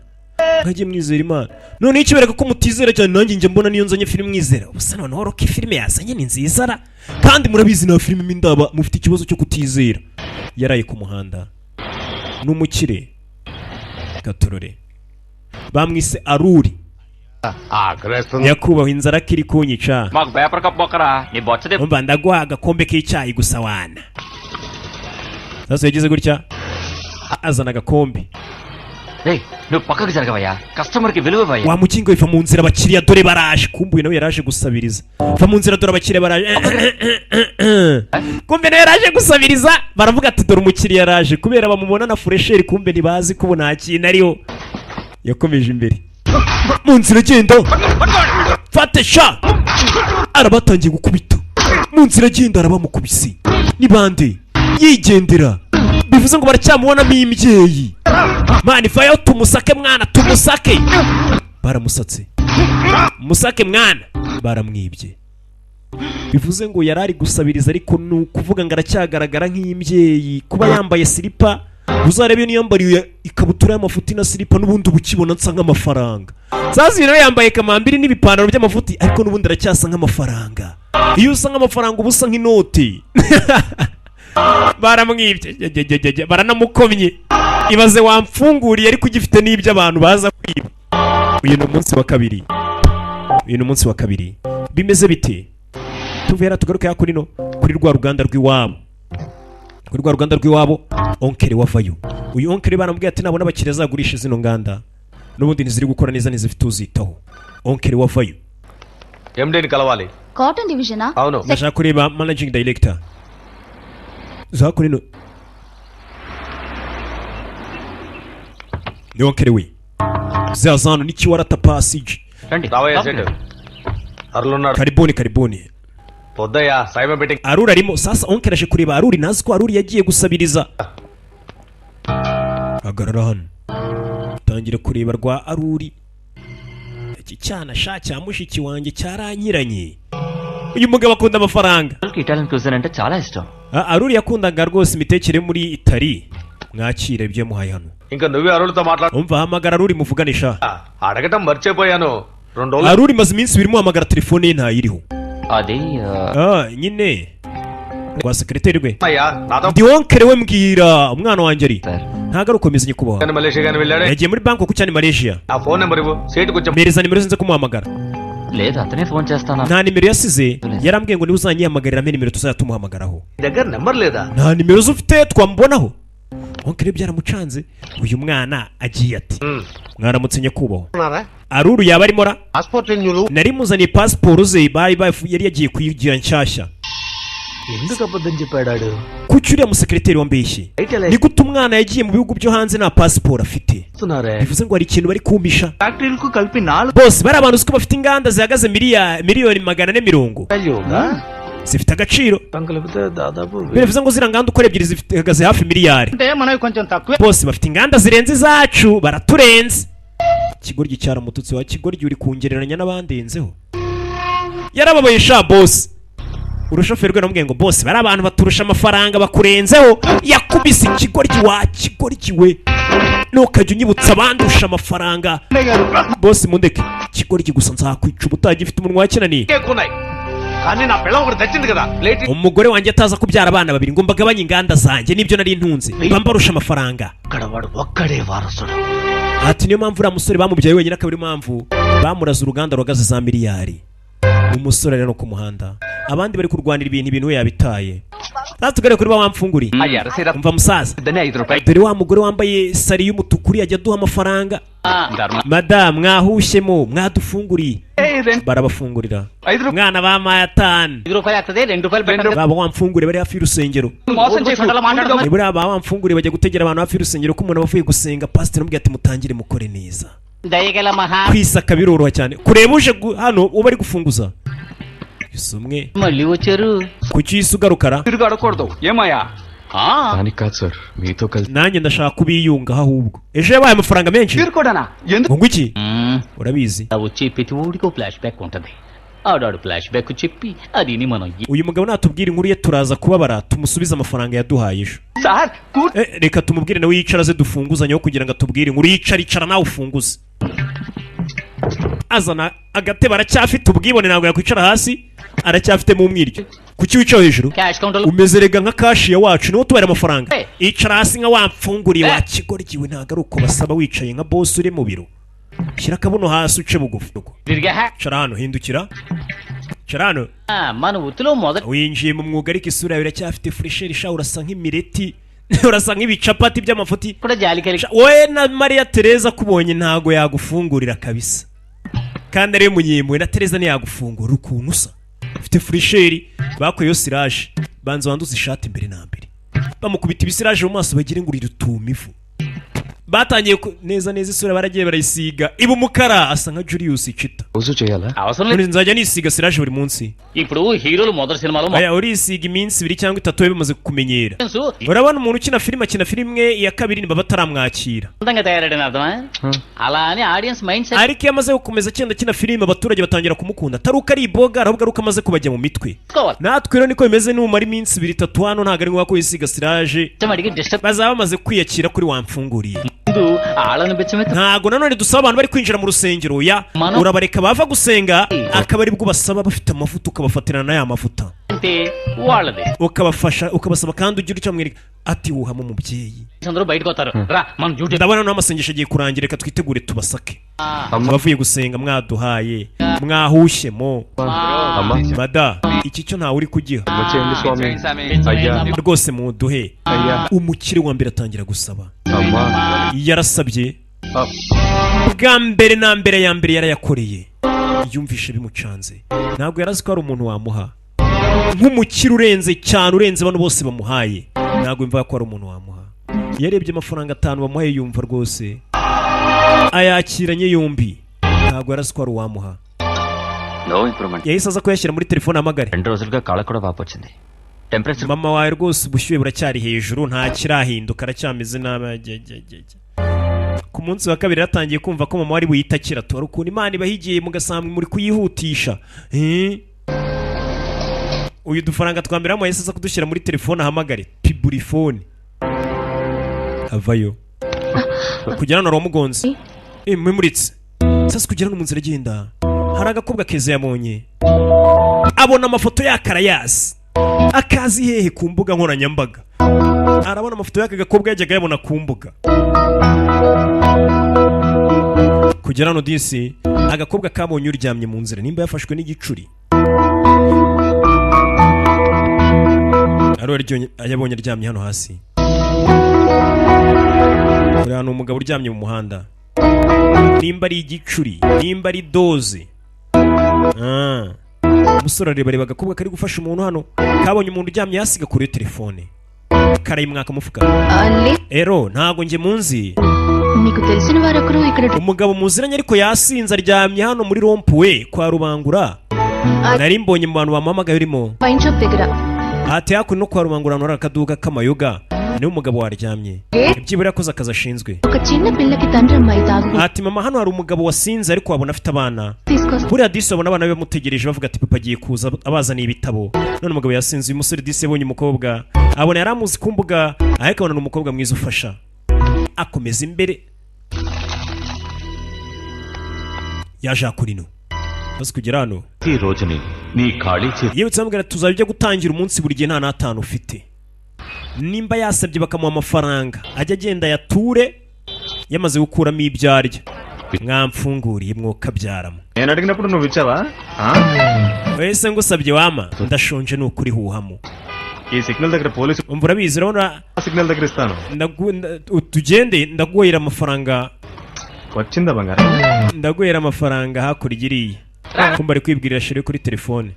Mwajye mwizera Imana. Noneho ikibereka ko mutizera cyane, nanjye njya mbona niyo nzanye filime mwizera ubusa. Noneho Rocky filime yazanye ni nziza ra, kandi murabizi nta filime indaba. Mufite ikibazo cyo kutizera. Yaraye ku muhanda, ni umukire gatorore, bamwise Aruri. ఆకలేస్తుంది. Nyakubahwa, inzara kiri kunyica. మాకు paper cup బొక్కరా నీ బొచ్చది. Umva, ndaguha agakombe k'icyayi gusa wana. Sasa yagize gutya azana agakombe. రేయ్, నువ్వు పక్కకు జరగవయ్యా, కస్టమర్ కి విలువ ఇవ్వయ్యా. Wa mukingo, iva mu nzira, abakiriya dore baraje. Kumbuye nawe yaraje gusabiriza. Va mu nzira, dore abakiriya baraje. Kumbe nawe yaraje gusabiriza. Baravuga ati dore umukiriya yaraje, kubera bamubona na fraîcheur, kumbe ntibazi ko ubu nta kintu ariho. Yakomeje imbere mu nzira agenda fate sha, arabatangiye gukubita mu nzira agenda, arabamukubise ni bande yigendera. Bivuze ngo baracyamubonamo imbyeyi. Mani vayo tumusake mwana, tumusake. Baramusatse, musake mwana, baramwibye. Bivuze ngo yari ari gusabiriza, ariko ni ukuvuga ngo aracyagaragara nk'imbyeyi kuba yambaye silipa. Uzarebe niyo yambariye ikabutura y'amafuti na silipa, n'ubundi uba ukibona nsa nk'amafaranga. Sasa uyu nawe yambaye kamambiri n'ibipantaro by'amafuti, ariko n'ubundi aracyasa nk'amafaranga. Iyo usa nk'amafaranga uba usa nk'inoti. Baramwibye. Jya, baranamukomye. Ibaze wamfunguriye ariko ugifite n'ibyo abantu baza kwiba. Uyu ni umunsi wa kabiri, uyu ni umunsi wa kabiri. Bimeze bite? Tuvera tugaruke hakuno kuri rwa ruganda rw'iwabo, kuri rwa ruganda rw'iwabo. Onkere wavayo, uyu onkere baramubwiye ati nabona abakiriya azagurisha zino nganda, n'ubundi ntiziri gukora neza, ntizifite uzitaho. Onkere wavayo. ఎండీని కలవాలి. Cotton డివిజనా? అవును. Ndashaka kureba managing director za hakuno. Ni onkere we. Zazano n'ikiwarata passage. రావయ్యా సేటు అరులున్నాడు. Karibuni, karibuni. పొద్దయ్యా సాయిబా meeting. Aruri arimo. Sasa oncle aje kureba Aruri, ntazi ko Aruri yagiye gusabiriza. Hagarara hano, tangira kureba rwa Aruri. Iki cyana sha cya mushiki wanjye cyaranyiranye. Uyu mugabo akunda amafaranga. Italian cuisine అంటే చాలా ఇష్టం. Ah, Aruri yakundaga rwose imitekere muri Itali. Mwakire ibyo yamuhaye hano. ఇంకా నువ్వే అరులతో మాట్లాడు. Umva, hamagara Aruri muvuganisha. అడగటం మర్చిపోయాను రెండు రోజులు. Aruri maze iminsi 2 muhamagara, telefone ye ntayiriho. అది Ah, nyine rwa sekereteri rwe. అయ్యా నాతో Ndi oncle we, mbwira umwana wanjye ari. Ntabwo ari ukomeza, nyakubahwa. కానీ మలేషియా కానీ వెళ్ళాడే. Yagiye muri Bangkok cyane, Malaysia. ఆ ఫోన్ నెంబర్ ఇవ్వు సీటు కొంచెం. Mpereza nimero ze nze kumuhamagara. లేదు అతనే ఫోన్ చేస్తాను. Nta nimero yasize, yarambwiye ngo niwe uzanyihamagarira ampe nimero tuzajya tumuhamagaraho. దగ్గర నెంబర్ లేదా? Nta nimero ze ufite twamubonaho? Oncle byaramucanze. Uyu mwana agiye ati: "Mwaramutse nyakubahwa, Aruru yaba arimo ra?" Passport renewal. Nari muzaniye pasiporo ze, bari yari yagiye kuyigira nshyashya. ఎందుకు అబద్ధం చెప్పాడు? Kuki uriya musekereteri wambeshye? Ni gute umwana yagiye mu bihugu byo hanze nta pasiporo afite? Bivuze ngo hari ikintu bari kumpisha. ఫ్యాక్టరీలకు కలిపి నాలుగు Bose bari abantu uzi ko bafite inganda zihagaze 440 miliyoni zifite agaciro. కలిపితే దాదాపు. Bivuze ngo ziriya nganda uko ari ebyiri zihagaze hafi miliyari. అంటే మనవి కొంచెం తక్కువే. Bose bafite inganda zirenze izacu, baraturenze. Ikigoryi cyaramututse: "Wa kigoryi, uri kungereranya n'abandenzeho?" Yarababaye sha boss. Urushoferi rwe namubwiye ngo: "Boss, bari abantu baturusha amafaranga, bakurenzeho." Yakubise ikigoryi: "Wa kigoryi we, ntukajya unyibutsa abandusha amafaranga." Boss, mundeke. Ikigoryi gusa, nzakwica ubutaha, gifite umunwa wakinaniye. ఎక్కున్నాయి కానీ నా పిల్ల ఒకటి తెచ్చింది కదా late. Umugore wanjye ataza kubyara abana babiri ngo mbagabanye inganda zanjye n'ibyo nari ntunze, mba mbarusha amafaranga. అక్కడ వాడు ఒక్కడే వారసుడు. Ati: "Niyo mpamvu uriya musore bamubyaye wenyine, akaba ariyo mpamvu bamuraze uruganda ruhagaze za miliyari." Umusore ari no ku muhanda, abandi bari kurwanira ibintu, ibintu we yabitaye. Sasa tugere kuri ba wamfunguriye. Umva musaza, dore wa mugore wambaye sari y'umutuku uriya ajya aduha amafaranga. Madamu, mwahushyemo mwadufunguriye. Barabafungurira, mwana bampaye 5. ఐదు రూపాయలు వస్తుంది రెండు రూపాయలు పెట్టండి. Baba wamfunguriye bari hafi y'urusengero. మోసం చేయకుండా Ni buriya ba wamfunguriye bajya gutegera abantu hafi y'urusengero, ko umuntu aba avuye gusenga, pasiteri amubwira ati: "Mutangire mukore neza." దయగల మహా. Kwisaka biroroha cyane kureba uje hano uba ari gufunguza gusa umwe. మళ్ళీ వచ్చారు. Kuki uhise ugarukara? తిరుగు అడగకూడదు ఏమయ్యా దానికి కాదు సార్ మీతో కలిసి Nanjye ndashaka kubiyungaho. Ahubwo ejo yabaye amafaranga menshi. కూడానా ఎందుకు Ngo iki? Urabizi. వచ్చే ప్రతి ఊడికో ఫ్లాష్ బ్యాక్ ఉంటది ఆడాడు ఫ్లాష్ బ్యాక్ చెప్పి అది మనం Uyu mugabo natubwira inkuru ye turaza kubabara, tumusubize amafaranga yaduhaye ejo. Sir. Eh, reka tumubwire nawe yicara aze dufunguzanyeho kugira ngo atubwire inkuru. Yicara, icara nawe ufunguze. Azana agatebe, aracyafite ubwibone, ntabwo yakwicara hasi, aracyafitemo umwiryo. Kuki wicaye hejuru? Cash counter. Umeze rega nka cashier wacu, niwo tubara amafaranga. Eh. Icara hasi nka wamfunguriye. Wa kigoryi, ntabwo ari uko basaba. Wicaye nka boss uri mu biro, shyira akabuno hasi uce bugufi. తిరిగా. Icara hano, hindukira, icara hano. మన వృత్తిలో మొదటి Winjiye mu mwuga ariko isura yawe iracyafite fraîcheur sha, urasa nk'imireti, urasa nk'ibicapati by'amafuti. కూడా జాలి కలిగి Sha, wowe na Mariya Tereza akubonye ntago yagufungurira kabisa, kandi ariwe munyempuhwe. Na Tereza ntiyagufungura ukuntu usa, ufite fraîcheur. Bakuyeho cirage, banza wanduze ishati mbere na mbere. Bamukubita ibisiraje mu maso bagire ngo uri rutumivu. Batangiye neza neza, isura baragiye barayisiga iba umukara, asa nka Julius Chita. రోజు చేయాలా అవసరం లేదు. None nzajya nisiga cirage buri munsi? ఇప్పుడు హీరోలు మొదటి సినిమాలో Aya, urisiga iminsi 2 cyangwa 3 biba bimaze kukumenyera. తెలుసు. Urabona umuntu ukina filime, akina filime iya kabiri niba bataramwakira. అందంగా తయారడని అర్థమా అలా అని audience mind set Ariko iyo amaze gukomeza agenda akina filime, abaturage batangira kumukunda, atari uko ari iboga, ahubwo ari uko amaze kubajya mu mitwe. చేసుకోవాలి. Natwe rero niko bimeze, numara iminsi 2, 3 hano, ntabwo ari ngombwa ko wisiga cirage, అడిగి disturb bazaba bamaze kwiyakira kuri wamfunguriye. ముందు వాళ్ళని బిచ్చమెత్తు. Ntago nanone dusaba abantu bari kwinjira mu rusengero ya. Mano- Urabareka bava gusenga akaba aribwo basaba bafite amavuta, ukabafatirana n'aya mavuta. అంటే వాళ్ళది. Ukabafasha, ukabasaba kandi ugira icyo amwereka ati: "Wuhamo umubyeyi." అందరూ బయటకు వస్తారు రా మన duty. Ndabona noneho amasengesho agiye kurangira, reka twitegure tubasake. Abavuye gusenga mwaduhaye, mwahushyemo. అమ్మా. Mada, iki cyo ntawe uri kugiha. చేయండి స్వామి అయ్యా. Rwose muduhe. అయ్యా. Umukire wa mbere atangira gusaba. అమ్మా. Yarasabye bwa mbere na mbere, ya mbere yarayakoreye, yumvishe bimucanze. Ntabwo yarazi ko hari umuntu wamuha nk'umukire urenze cyane, urenze bano bose bamuhaye. Ntabwo yumva ko hari umuntu wamuha. Yarebye amafaranga 5 bamuhaye, yumva rwose Ayakiranye yombi, ntabwo yarazi ko ari uwamuha. No improvement. Yahise aza kuyashyira muri telefone ahamagare. రెండు రోజులుగా కాళ్ళ కూడా వాపు వచ్చింది temperature Mama wawe rwose ubushyuhe buracyari hejuru, nta kirahinduka, aracyameze nabi. Ajya, ajya, ajya, ajya. Ku munsi wa kabiri yaratangiye kumva ko mama wari buyite akira. Tora ukuntu Imana ibahigiye mugasanga muri kuyihutisha. Eh? Uyu dufaranga twa mbere yahise aza kudushyira muri telefone ahamagare piburifone, avayo kugera hano waramugonze mwimuritse. Sasa kugera hano mu nzira agenda, hari agakobwa keza yabonye, abona amafoto y'akarayazi akazi hehe ku mbuga nkoranyambaga. Arabona amafoto y'aka gakobwa yajyaga yabona ku mbuga. Kugera hano disi agakobwa kabonye uryamye mu nzira, nimba yafashwe n'igicuri, ari yabonye aryamye hano hasi. Uriya ni umugabo uryamye mu muhanda, nimba ari igicuri, nimba ari doze. Ah. Umusore areba, areba agakobwa kari gufasha umuntu hano, kabonye umuntu uryamye hasi gakuriye telefone karayimwaka mufuka. Ero ntago njye munzi. నీకు తెలిసిన వారొకరు ఇక్కడ Umugabo muziranye ariko yasinze aryamye hano muri rompuwe kwa Rubangura, nari mbonye mu bantu bamuhamagaye urimo. Wine shop దగ్గర. Ati hakuno no kwa Rubangura hano hari akaduka k'amayoga, niwe umugabo waryamye, byibura yakoze akazi ashinzwe. ఒక చిన్న పిల్లకి తండ్రి అమ్మాయి తాగు Ati mama, hano hari umugabo wasinze ariko wabona afite abana. తీసుకొస్తా. Buriya disi babona abana be bamutegereje, bavuga ati papa agiye kuza abazaniye ibitabo, none umugabo yasinze. Uyu musore disi yabonye umukobwa, abona yari amuzi ku mbuga, ariko abona ni umukobwa mwiza ufasha, akomeza imbere yaje hakurino maze kugera hano. ఈ రోజుని నీ ఖాళీ చేతి Yibutse amubwira ati tuzajya ujya gutangira umunsi buri gihe nta n'atanu ufite. Nimba yasabye bakamuha amafaranga, ajya agenda ayature yamaze gukuramo ibyo arya. Mwamfunguriye mwokabyaramo. నేను అడిగినప్పుడు నువ్వు ఇచ్చావా? Wese ngusabye wama, ndashonje ni ukuri huhamo. ఈ సిగ్నల్ దగ్గర police Umva urabizi, urabona signal దగ్గర ఇస్తాను. Tugende ndaguhera amafaranga. వచ్చిందా బంగారం? Ndaguhera amafaranga hakurya iriya. Kumva ari kwibwirira chérie kuri telefone.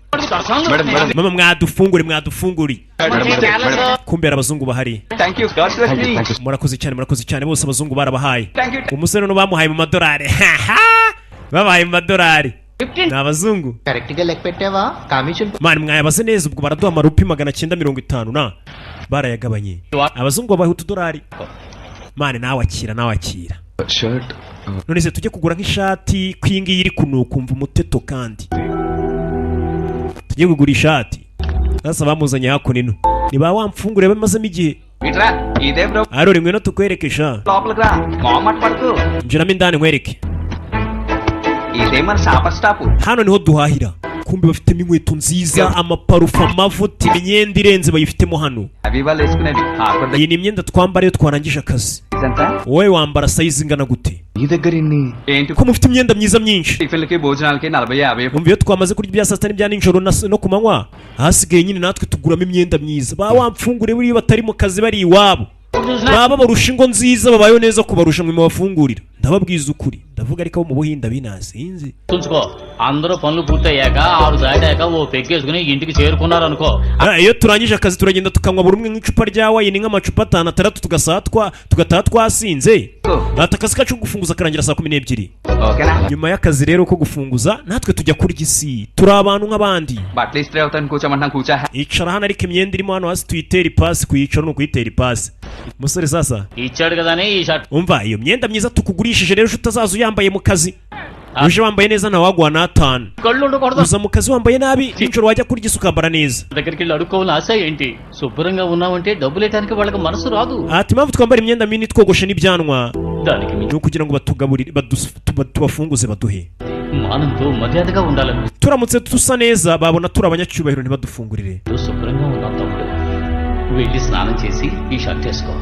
Madam madam. Mama, mwadufungure, mwadufunguri. Madam madam. Kumbe hari abazungu bahari. Thank you God bless me. Murakoze cyane, murakoze cyane. Bose abazungu barabahaye. Thank you. Umusore no bamuhaye mu madolari, babahaye mu madolari, ni abazungu. Correct గా లెక్క పెట్టావా commission? Mani mwayabaze neza, ubwo baraduha amarupi 950 na barayagabanye. Abazungu babaha utudolari. Mani nawe akira, nawe akira. Shirt. None se tujye kugura nk'ishati, ko iyi ngiyi iri kunuka, umva umuteto, kandi tujye kugura ishati. Sasa bamuzanye hakuno ino ni ba wamfungure bamazemo igihe. ఇట్రా ఇదే bro. Arori, ngwino tukwereke sha. లోపలికి రా మొహమాట పడుకు. Injiramo indani nkwereke. ఇదే మన shopper stop. Hano niho duhahira. Kumbe bafitemo inkweto nziza, amaparufe, amavuta, imyenda irenze bayifitemo hano. అవి వాళ్ళు వేసుకునేవి offer. Iyi ni imyenda twambara iyo twarangije akazi. ఎంత? Wowe wambara size ingana gute? నీ దగ్గర ఇన్ని ఏంటి? Ko mufite imyenda myiza myinshi. టిఫిన్లకి భోజనాలకి 40 50. Umva, iyo twamaze kurya ibya saa sita n'ibya nijoro no ku manywa, ahasigaye nyine natwe tuguramo imyenda myiza. Ba wamfungure buriya batari mu kazi, bari iwabo, baba barusha ingo nziza, babayeho neza kubarusha mwe mubafungurira. Ndababwiza ukuri, ndavuga ariko abo mu Buhinde binasinzi. ఉంచుకో అందరూ పనులు పూర్తయ్యాక ఆరు దాటాక ఓ పెగ్గేసుకుని ఇంటికి చేరుకున్నారనుకో. Ah, iyo turangije akazi turagenda tukanywa buri umwe nk'icupa rya wayini, nk'amacupa atanu atandatu, tugasaha twa tugataha twasinze. Ati akazi kacu ko gufunguza karangira saa 12. ఓకేనా? Nyuma y'akazi rero ko gufunguza, natwe tujya kurya isi, turi abantu nk'abandi. బట్టలు ఇస్త్రీ అవుతాను కూర్చోమంటున్నాను కూర్చో. Icara hano, ariko imyenda irimo hano hasi tuyitere ipasi. Kuyicara ni ukuyitera ipasi, umusore sasa. ఇచ్చాడు కదా అని ఈ shirt Umva, iyo myenda myiza tukugurishije rero ejo utazaza uyambaye mu kazi. Uje wambaye neza ntawaguha n'atanu. కళ్ళు ఉండకూడదు. Uza mu kazi wambaye nabi, nijoro wajya kurya isi ukambara neza. దగ్గరికి వెళ్ళి అడుక్కోవాలని ఆశ ఏంటి? శుభ్రంగా ఉన్నామంటే డబ్బులు వేయడానికి వాళ్ళకి మనసు రాదు. Ati impamvu twambara imyenda minini, twogoshe n'ibyanwa, దానికి మించి ni ukugira ngo batugaburire, tubafunguze baduhe. మానంతో మర్యాదగా ఉండాలని. Turamutse dusa neza babona turi abanyacyubahiro ntibadufungurire. శుభ్రంగా ఉన్నాం తమ్ముడు. వెళ్ళి స్నానం చేసి ఈ షర్ట్ వేసుకో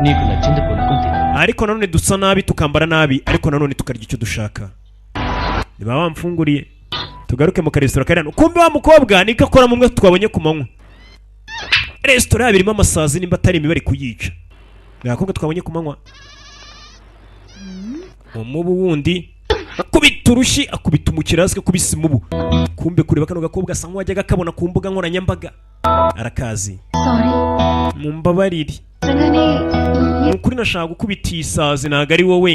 నీకు నచ్చింది కొనుక్కొని తిను. Ariko nanone dusa nabi, tukambara nabi, ariko nanone tukarya icyo dushaka, niba bamfunguriye. Tugaruke mu karesitora kari hano. Kumbe wa mukobwa niko akora mu mwe twabonye ku manywa. Resitora yabo irimo amasazi, nimba atari imibare kuyica. Ni abakobwa twabonye ku manywa. Umubu wundi akubita urushyi, akubita umukiriya hasi, akubise umubu. Kumbe kureba kano gakobwa asa nk'uwajyaga akabona ku mbuga nkoranyambaga, arakazi. Sorry. Mumbabarire. నిజంగానే Ni ukuri nashaka gukubita iyi sazi, ntabwo ari wowe.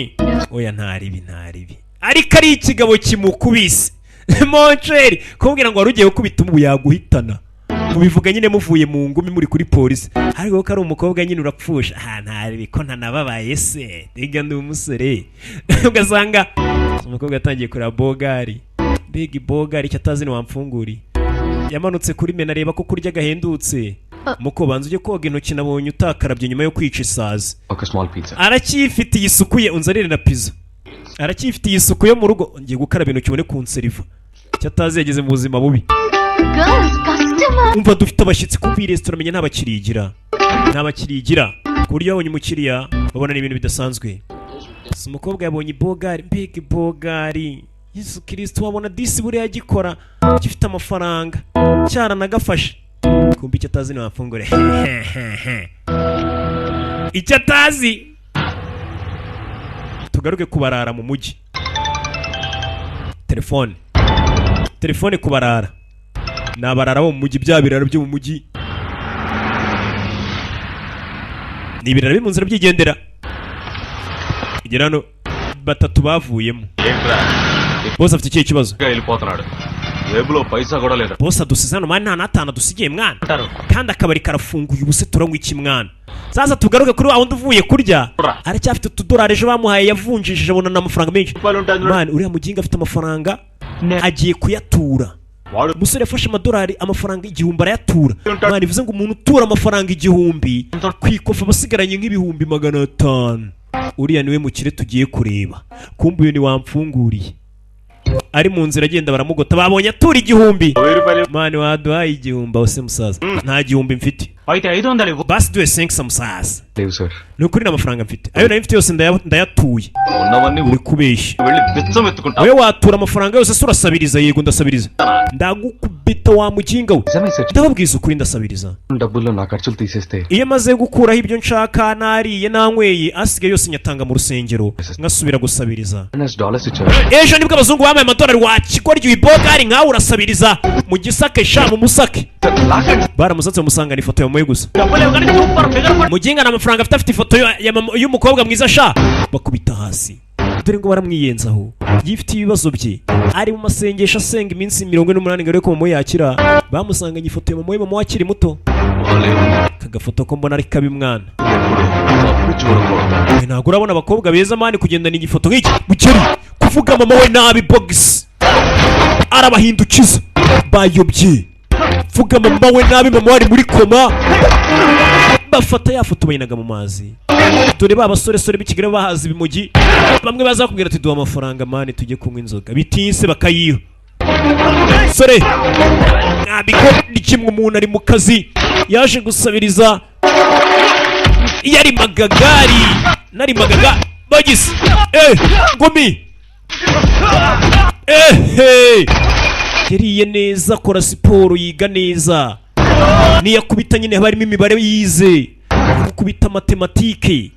Oya, ntaribi, ntaribi, ariko ari ikigabo kimukubise, mon cher. Kumubwira ngo wari ugiye gukubita ubu yaguhitana, mubivuga nyine muvuye mu ngumi muri kuri polisi, ariko ko ari umukobwa nyine urapfusha. Ah, ntaribi, ko ntanababaye se, rega ndi umusore. Ugasanga umukobwa yatangiye kureba bogari, mbega ibogari, icyo atazi ni wamfunguriye. Yamanutse kuri menu areba ko kurya gahendutse. Muko banza ujye koga intoki, nabonye utakarabye nyuma yo kwica isazi. ఒక small pizza. Aracyifitiye isuku ye. Unzanire na pizza. Aracyifitiye isuku yo mu rugo. Ngiye gukaraba intoki ubone kunseriva. Icyo atazi, yageze mu buzima bubi. Girls, customer. Umva, dufite abashyitsi. Kumva iyi resitora menya nta bakiriya igira, nta bakiriya igira, ku buryo babonye umukiriya babona ni ibintu bidasanzwe. Si umukobwa yabonye ibogari, mbega ibogari! Yesu Kirisito, wabona disi buriya agikora gifite amafaranga, cyaranagafashe. Kumva icyo atazi ni wamfungure, icyo atazi. Tugaruke kubarara mu mujyi. Telefone, telefone kubarara, ni abarara bo mu mujyi, bya biraro byo mu mujyi, ni ibiraro biri mu nzira byigendera. Igera hano, batatu bavuyemo. Bose afite ikihe kibazo? వెళ్ళిపోతున్నాడు, జేబులో పైసా కూడా లేదు. Bose adusize hano man, nta n'atanu adusigiye mwana, kandi akabari karafunguye. Ubu se turanywa iki mwana? Sasa tugaruke kuri wa wundi uvuye kurya, aracyafite utudorari ejo bamuhaye, yavunjishije abona n'amafaranga menshi. Man, uriya muginga afite amafaranga, agiye kuyatura. Umusore yafashe amadolari, amafaranga 1000 arayatura. Man, bivuze ngo umuntu utura amafaranga 1000 ku ikofi aba asigaranye nk'ibihumbi 500. Uriya niwe mukire tugiye kureba. Kumbe uyu ni wamfunguriye, ari mu nzira agenda baramugota, babonye atura 1000. Man, waduhaye 1000 aho se musaza? Nta gihumbi mfite. అయితే ఐదు వందలు ఇవ్వు. Basi duhe 500 musaza. లేవు sir. Ni ukuri nta mafaranga mfite, ayo nari mfite yose ndayatuye. ఉన్నవన్నీ Uri kubeshya. వెళ్ళి బిచ్చం ఎత్తుకుంటా. Wowe watura amafaranga yose se urasabiriza? Yego, ndasabiriza. Ndagukubita wa muginga we. Ndababwiza ukuri, ndasabiriza. డబ్బుల్లో నా ఖర్చులు తీసేస్తే Iyo maze gukuraho ibyo nshaka, nariye nanyweye, asigaye yose nyatanga mu rusengero, nkasubira gusabiriza. Dollars ఇచ్చారు. Ejo nibwo abazungu bambaye amadolari. Wakigoryi, ibogari nkawe urasabiriza mu gisake sha, mu musake. Baramusatse bamusangana ifoto yamuye gusa. Muginga nta mafaranga afite, afite ifoto ya y'umukobwa mwiza sha. Bakubita hasi, dore ngo baramwiyenzaho. Yifitiye ibibazo bye, ari mu masengesho, asenga iminsi 48 ngo arebe ko mama we yakira. Bamusanganye ifoto ya mama we, mama we akiri muto. Kagafoto ko mbona ari kabi mwana. We, ntabwo urabona abakobwa beza man kugendana igifoto nk'iki. Bukeri kuvuga mama we nabi, bogisi arabahindukiza, bayobye. Vuga mama we nabi, mama we ari muri koma. Bafata ya foto bayinaga mu mazi. Dore ba basoresore b'i Kigali bahaza ibimogi, bamwe bazakubwira ati duha amafaranga man tujye kunywa inzoga, bitinse bakayiha. Sore ntabwo ni kimwe, umuntu ari mu kazi yaje gusabiriza, yari magagari nari magaga bagise ngumi hey. Yariye neza, akora siporo, yiga neza, niyakubita nyine haba harimo imibare yize, gukubita matematike,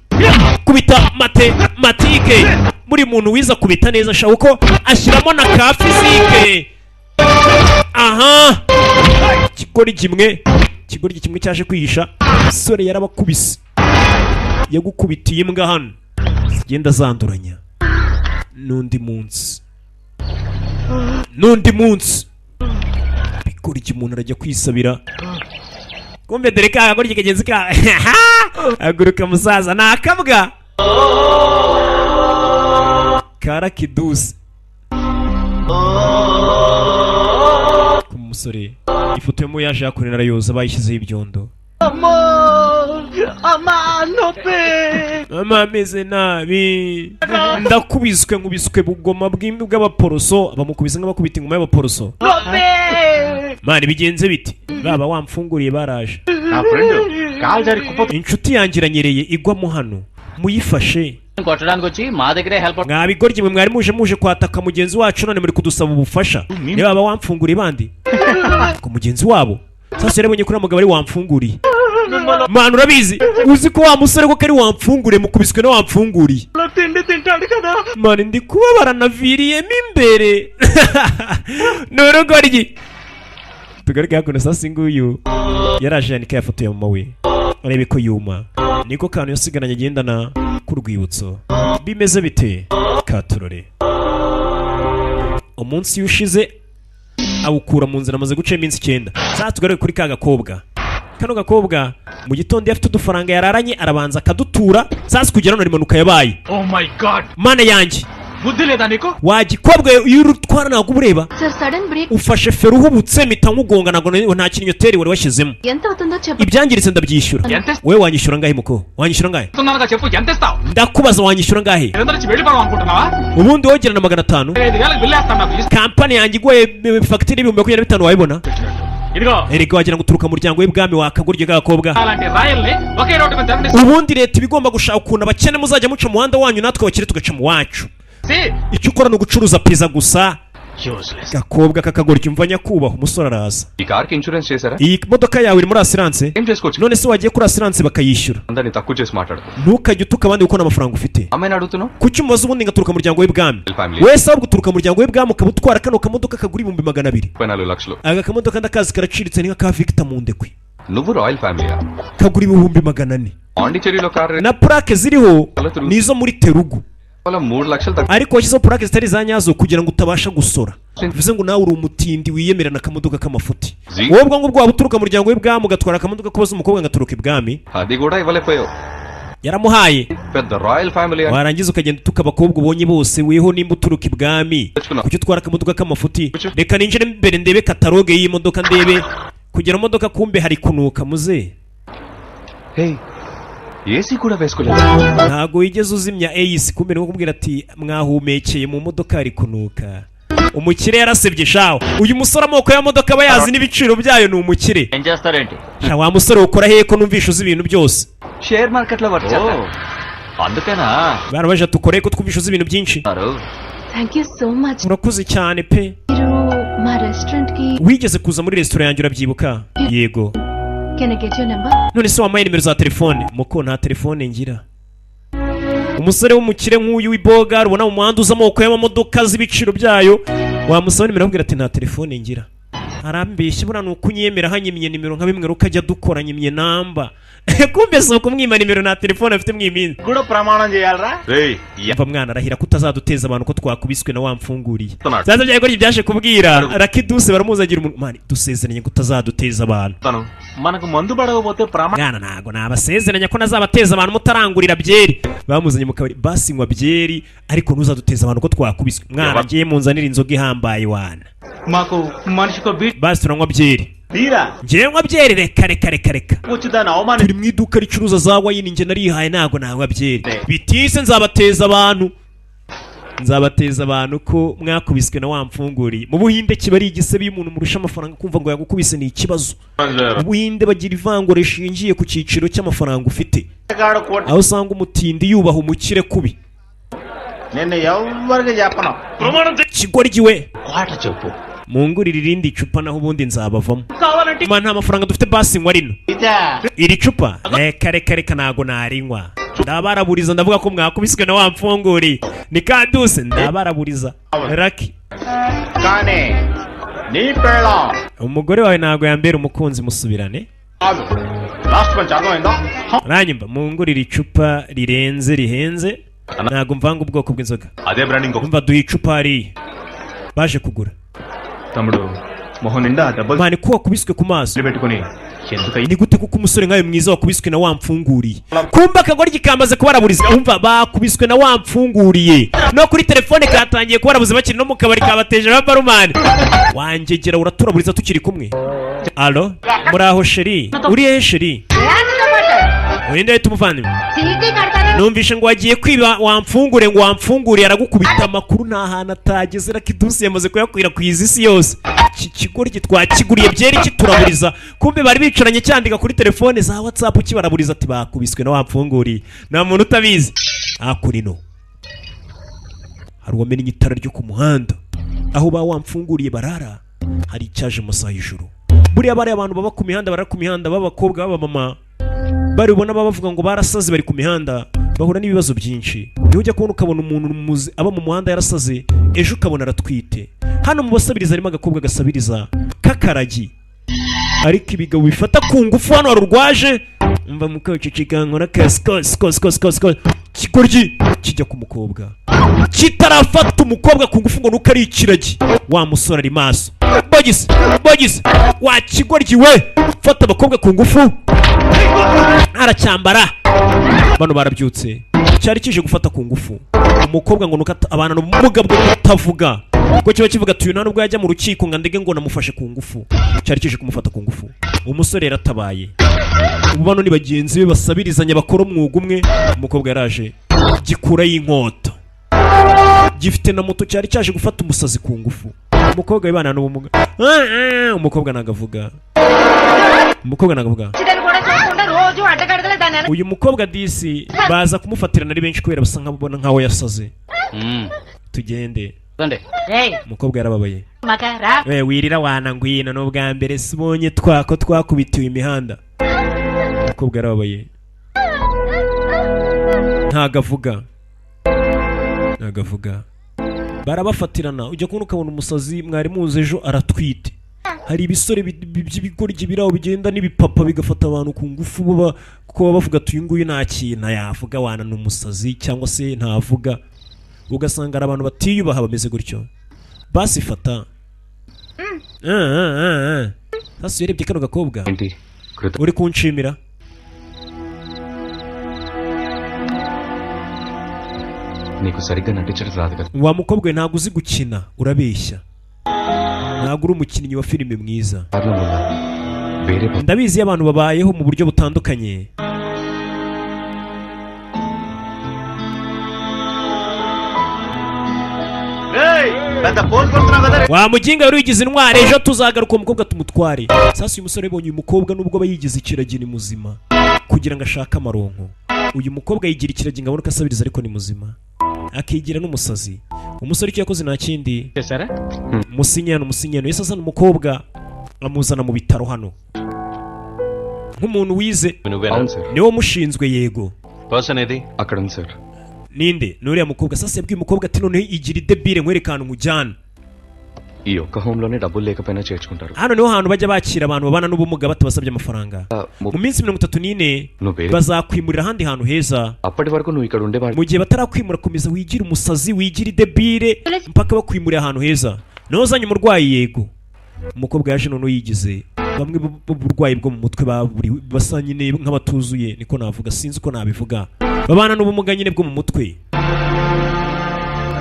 kubita matematike. Buri muntu wize akubita neza ashaka uko ashyiramo na ka physique. Aha ikigoryi kimwe, ikigoryi kimwe cyaje kwihisha. Sore yarabakubise, yagukubitiye imbwa hano zigenda zanduranya. N'undi munsi, n'undi munsi, bigoryi umuntu arajya kwisabira. Kumbe dore ka kagoryi kagenzi ka haguruka musaza, ni akabwa karakidusi. Ku musore ifoto yo yaje yakorera arayoza, bayishyizeho ibyondo. Mama ameze nabi, ndakubiswe, nkubiswe bugoma bw'abaporoso. Bamukubise nk'abakubita ingoma y'abaporoso. Man, bigenze biti? Baba wamfunguriye baraje. నా friend call జారి కుప్ప Inshuti yanjye iranyereye igwamo hano, muyifashe. కొట్టడానికి వచ్చి మా దగ్గరే help Mwabigoryi mwe, mwari muje kwataka mugenzi wacu, none muri kudusaba ubufasha. Niba baba wamfunguriye bandi ku mugenzi wabo, sasa yarabonye ko uriya mugabo ari wamfunguriye. Man, urabizi, uzi ko wa musore ko ari wamfunguriye, mukubiswe na wamfunguriye. తిండి తింటాడు కదా. Man, ndi kubabara, naviriyemo imbere, ni urugoryi. Tugaruke hakuno. Sasa nguyu yaraje yanika ya foto ya mama we, arebe ko yuma, niko kantu yasigaranye agendana. K'urwibutso bimeze bite? Katurore umunsi iyo ushize awukura mu nzira, amaze guca iminsi 9. Sasa tugaruke kuri ka gakobwa. Kano gakobwa mu gitondo iyo afite udufaranga yararanye arabanza akadutura. Sasa kugera hano impanuka yabaye. Oh my God. Mana yanjye! బుద్ధి లేదా నీకు? Wa gikobwa, iyo urutwara ntabwo uba ureba. Sir, sudden brake. Ufashe feri uhubutse, mpita nkugonga. Ntabwo nta kinyoteri wari washyizemo. ఎంత అవుతుందో చెప్పు. Ibyangiritse ndabyishyura. ఎంత? Wowe wanyishyura angahe muko? Wanyishyura angahe? ఇస్తున్నానుగా, చెప్పు, ఎంత ఇస్తావు? Ndakubaza, wanyishyura angahe? ఐదు వందలు ఇచ్చి వెళ్ళిపోదాం అనుకుంటున్నావా? Ubundi wogerana 500. ఐదు వేలకు బిల్లు వేస్తాను నాకు. Kampani yanjye iguye fagitire y'25,000, wayibona? ఇదిగో. Erega wagira ngo uturuka mu muryango w'ibwami, wakagurya gakobwa. అలాంటి రాయల్ని ఒకే రోడ్డు మీద తిరగనిస్తే Ubundi leta iba igomba gushaka ukuntu abakene muzajya muca mu muhanda wanyu, natwe abakire tugaca mu wacu. Icyo ukora ni ugucuruza pizza gusa, gakobwa kakagorya. Umva nyakubahwa, umusore araza. ఈ కార్కి ఇన్సూరెన్స్ చేశారా? Iyi modoka yawe iri muri assurance? ఏం చేసుకోవచ్చు? None se wagiye kuri assurance bakayishyura? అందరిని తక్కువ చేసి మాట్లాడుకో. Ntukajye utuka abandi kuko nta mafaranga ufite. అమ్మాయిని అడుగుతున్నావు. Kuki umubaza ubundi ngaturuka mu muryango w'ibwami? Family. Wese ahubwo uturuka mu muryango w'ibwami ukaba utwara kano kamodoka kagura 200,000. ముప్పై నాలుగు లక్షలు. Aka kamodoka ndakazi, karaciriritse, ni nka ka Victor Mundekwe. నువ్వు royal ఫ్యామిలీయా? Kagura 400,000. పాండిచేరిలో car Na plaque ziriho ni izo muri Telugu. మూడు లక్షలు తక్కువ. Ariko washyizeho plaque zitari iza nyazo kugira ngo utabasha gusora, bivuze ngo nawe uri umutindi wiyemerana akamodoka k'amafuti. Wowe ubwo ngubwo waba uturuka mu muryango w'ibwami ugatwara akamodoka kubaza umukobwa ngaturuka ibwami. అది కూడా ఇవ్వలేకపోయావు. Yaramuhaye. పెద్ద royal family. Warangiza ukagenda utuka abakobwa ubonye bose. Weho nimba uturuka ibwami, kuki utwara akamodoka k'amafuti? Reka ninjire imbere ndebe catalogue y'imodoka, ndebe kugera mu modoka. Kumbe hari kunuka muze. Hey, AC కూడా వేసుకోలేదు. Ntago wigeze uzimya AC. Kumbe ni kubwira ati mwahumekeye mu modoka, hari kunuka. Umukire yarasebye shawo. Uyu musore amoko y'amamodoka aba yazi n'ibiciro byayo, ni umukire. ఏం చేస్తారేంటి? Sha wa musore, ukora hehe ko numvisha uzi ibintu byose? Share market లో వర్క్ చేస్తాను. అందుకేనా? Barabaje tukore ko twumvisha uzi ibintu byinshi. Thank you so much. Urakoze cyane pe. మీరు మా రెస్టారెంట్ కి Wigeze kuza muri resitora yanjye, urabyibuka? Yego. Can I get your number? None se wampaye nimero za telefone muko? Nta telefone ngira. Umusore w'umukire nk'uyu w'iboga ubona mu muhanda uza amoko y'amamodoka z'ibiciro byayo, wamusaba nimero amubwira ati nta telefone ngira. Arambeshya buriya, ni ukunyemera hanyimye nimero nka bimwe ukajya dukora nyimye namba. Kumbe si ukumwima nimero, nta telefone afite mw'iminsi. కూడా ప్రమాణం చేయాలరా? Umva mwana, arahira ko utazaduteza abantu ko twakubiswe na wamfunguriye. Sasa byari ko byaje kubwira Rakiduse baramuzagira umuntu mani dusezeranye ko utazaduteza abantu. తను మనకు మందు పడకపోతే ప్రమా Mwana, ntago nabasezeranya ko nazabateza abantu mutarangurira byeri. Bamuzanye mu kabari, basinywa byeri, ariko ntuzaduteza abantu ko twakubiswe. Mwana, ngiye munzanire inzoga ihambaye wana. మాకు మనిషికో beat. Basi turanywa byeri. బీరా? Ngiye nywa byeri? Reka reka reka reka. వచ్చి దాన్ని అవమాని Turi mu iduka ricuruza za wine, njye narihaye, ntago nanywa byeri. Bitise nzabateza abantu, nzabateza abantu ko mwakubiswe na wamfunguriye. Mu Buhinde kiba ari igisebe iyo umuntu murusha amafaranga kumva ngo yagukubise, ni ikibazo. Mu Buhinde bagira ivangura rishingiye ku cyiciro cy'amafaranga ufite, aho usanga umutindi yubaha umukire kubi. నేను ఎవరికి చెప్పను. Kigoryi we! Quarter చెప్పు. Mungurire irindi cupa, naho ubundi nzabavamo. కావాలంటే Ma, nta mafaranga dufite, basi nywa rino. ఇదా. Iri cupa reka reka reka, ntago narinywa. Ndabaraburiza, ndavuga ko mwakubiswe na wamfunguriye ni kaduse, ndabaraburiza Raki. కానీ నీ పెళ్ళం Umugore wawe ntago yambera umukunzi, musubirane. కాదు. Last punch అర్థమైందా? Uranyumva? Mungurire icupa rirenze rihenze, ntago mvanga ubwoko bw'inzoga. అదే బ్రాండ్ ఇంకొక. Umva, duhe icupa hariya baje kugura. తమ్ముడు మొహం నిండా దెబ్బలు Mani, ko wakubiswe ku maso? పెట్టుకుని ఎందుకయ్యి? Ni gute kuko umusore nkawe mwiza wakubiswe na wamfunguriye? Kumba akagoryi kamaze kubaraburiza. Umva, bakubiswe na wamfunguriye, no kuri telefone katangiye kubarabuza bakiri no mu kabari, kabateje ba barumani. Wangegera uraturaburiza tukiri kumwe. Allo, muraho chéri? Uri hehe chéri? Urinde ahita umuvandimwe. Numvishe ngo wagiye kwiba wamfungure, ngo wamfunguriye aragukubita. Amakuru nta hantu atageze, Rakidusi yamaze kuyakwirakwiza isi yose. Iki kigoryi twakiguriye byeri kituraburiza. Kumbe bari bicaranye cyandika kuri telefone za WhatsApp kibaraburiza ati bakubiswe na wamfunguriye, nta muntu utabizi. Hakurino hari uwamennye itara ryo ku muhanda aho ba wamfunguriye barara. Hari icyaje mu masaha y'ijoro. Buriya bariya abantu baba ku mihanda, barara ku mihanda, b'abakobwa, b'abamama, bari ubona baba bavuga ngo barasaze, bari ku mihanda, bahura n'ibibazo byinshi. Niho ujya kubona ukabona umuntu aba mu muhanda yarasaze, ejo ukabona aratwite. Hano mu basabiriza harimo agakobwa gasabiriza k'akaragi, ariko ibigabo bifata ku ngufu. Hano hari urwaje. Mva mukoceceka nkora kasi kose kose kose kose kose. Ikigoryi kijya ku mukobwa kitarafata umukobwa ku ngufu ngo nuko ari ikiragi. Wa musore ari maso. Bogisi bogisi, wa kigoryi we, fata abakobwa ku ngufu aracyambara. Bano barabyutse, cyari kije gufata ku ngufu umukobwa ngo nuko abana n'ubumuga bwo kutavuga, kuko kiba kivuga ati uyu nta nubwo yajya mu rukiko ngo andege ngo namufashe ku ngufu. Cyari kije kumufata ku ngufu, umusore yaratabaye. Ubu bano ni bagenzi be basabirizanya, bakora umwuga umwe. Umukobwa yaraje gikurayo inkota, gifite na moto, cyari cyaje gufata umusazi ku ngufu. Umukobwa wibana n'ubumuga. Ah, ah, umukobwa nagavuga, umukobwa nagavuga. కూడా చూడకుండా రోజు అడ్డగడదలే దాని వెనక Uyu mukobwa disi baza kumufatirana ari benshi kubera basa nk'ababona nkaho yasaze. Tugende. రేయ్, Umukobwa yarababaye. మక రా. We wirira wana, ngwino, ni ubwa mbere sibonye twako twakubitiwe imihanda. Umukobwa yarababaye, ntago avuga, ntago avuga. Barabafatirana, ujya kubona ukabona umusazi mwari muzi ejo aratwite. Hari ibisore by'ibigoryi biri aho bigenda n'ibipapa bigafata abantu ku ngufu, baba kuko baba bavuga ati uyu nguyu nta kintu yavuga wana, ni umusazi cyangwa se ntavuga. Ugasanga hari abantu batiyubaha bameze gutyo. Basi fata. Ah, ah, ah, ah. Sasa urebye kano gakobwa ఏంటి కృత uri kunshimira. నీకు సరిగ్గా నటించడం రాదు కదా. Wa mukobwa we, ntabwo uzi gukina, urabeshya, ntabwo uri umukinnyi wa filime mwiza. కారణం వల్ల వేరే Ndabizi iyo abantu babayeho mu buryo butandukanye. పెద్ద పోజు కొడుతున్నావు కదా. Wa muginga wari wigize intwari, ejo tuzagaruka uwo mukobwa tumutware. Sasa uyu musore yabonye uyu mukobwa, nubwo aba yigize ikiragi ni muzima, kugira ngo ashake amaronko. Uyu mukobwa yigira ikiragi ngo abone uko asabiriza, ariko ni muzima, akigira n'umusazi. Umusore icyo yakoze nta kindi, చేశారా? Musinyano musinyano yahise azana umukobwa amuzana mu bitaro hano nk'umuntu wize. నువ్వేనా? అవును sir. Niwe umushinzwe, yego. Person ఏది? అక్కడ ఉంది sir. Ninde? Ni uriya mukobwa. Sasa yabwiye umukobwa ati noneho igira idebire nkwereke ahantu nkujyana. ఈ ఒక్క హోమ్ లోనే డబ్బులు లేకపోయినా చేర్చుకుంటారు. Hano niho hantu bajya bakira abantu babana n'ubumuga batabasabye amafaranga. Mu minsi 34 నువ్వే bazakwimurira ahandi hantu heza. అప్పటి వరకు నువ్వు ఇక్కడ ఉండేవాడు. Mu gihe batarakwimura, komeza wigire umusazi, wigire idebire mpaka bakwimurira ahantu heza. Niho uzanye umurwayi, yego. Umukobwa yaje noneho yigize bamwe b'uburwayi bwo mu mutwe baburiwe, basa nyine nk'abatuzuye, niko navuga, sinzi uko nabivuga, babana n'ubumuga nyine bwo mu mutwe.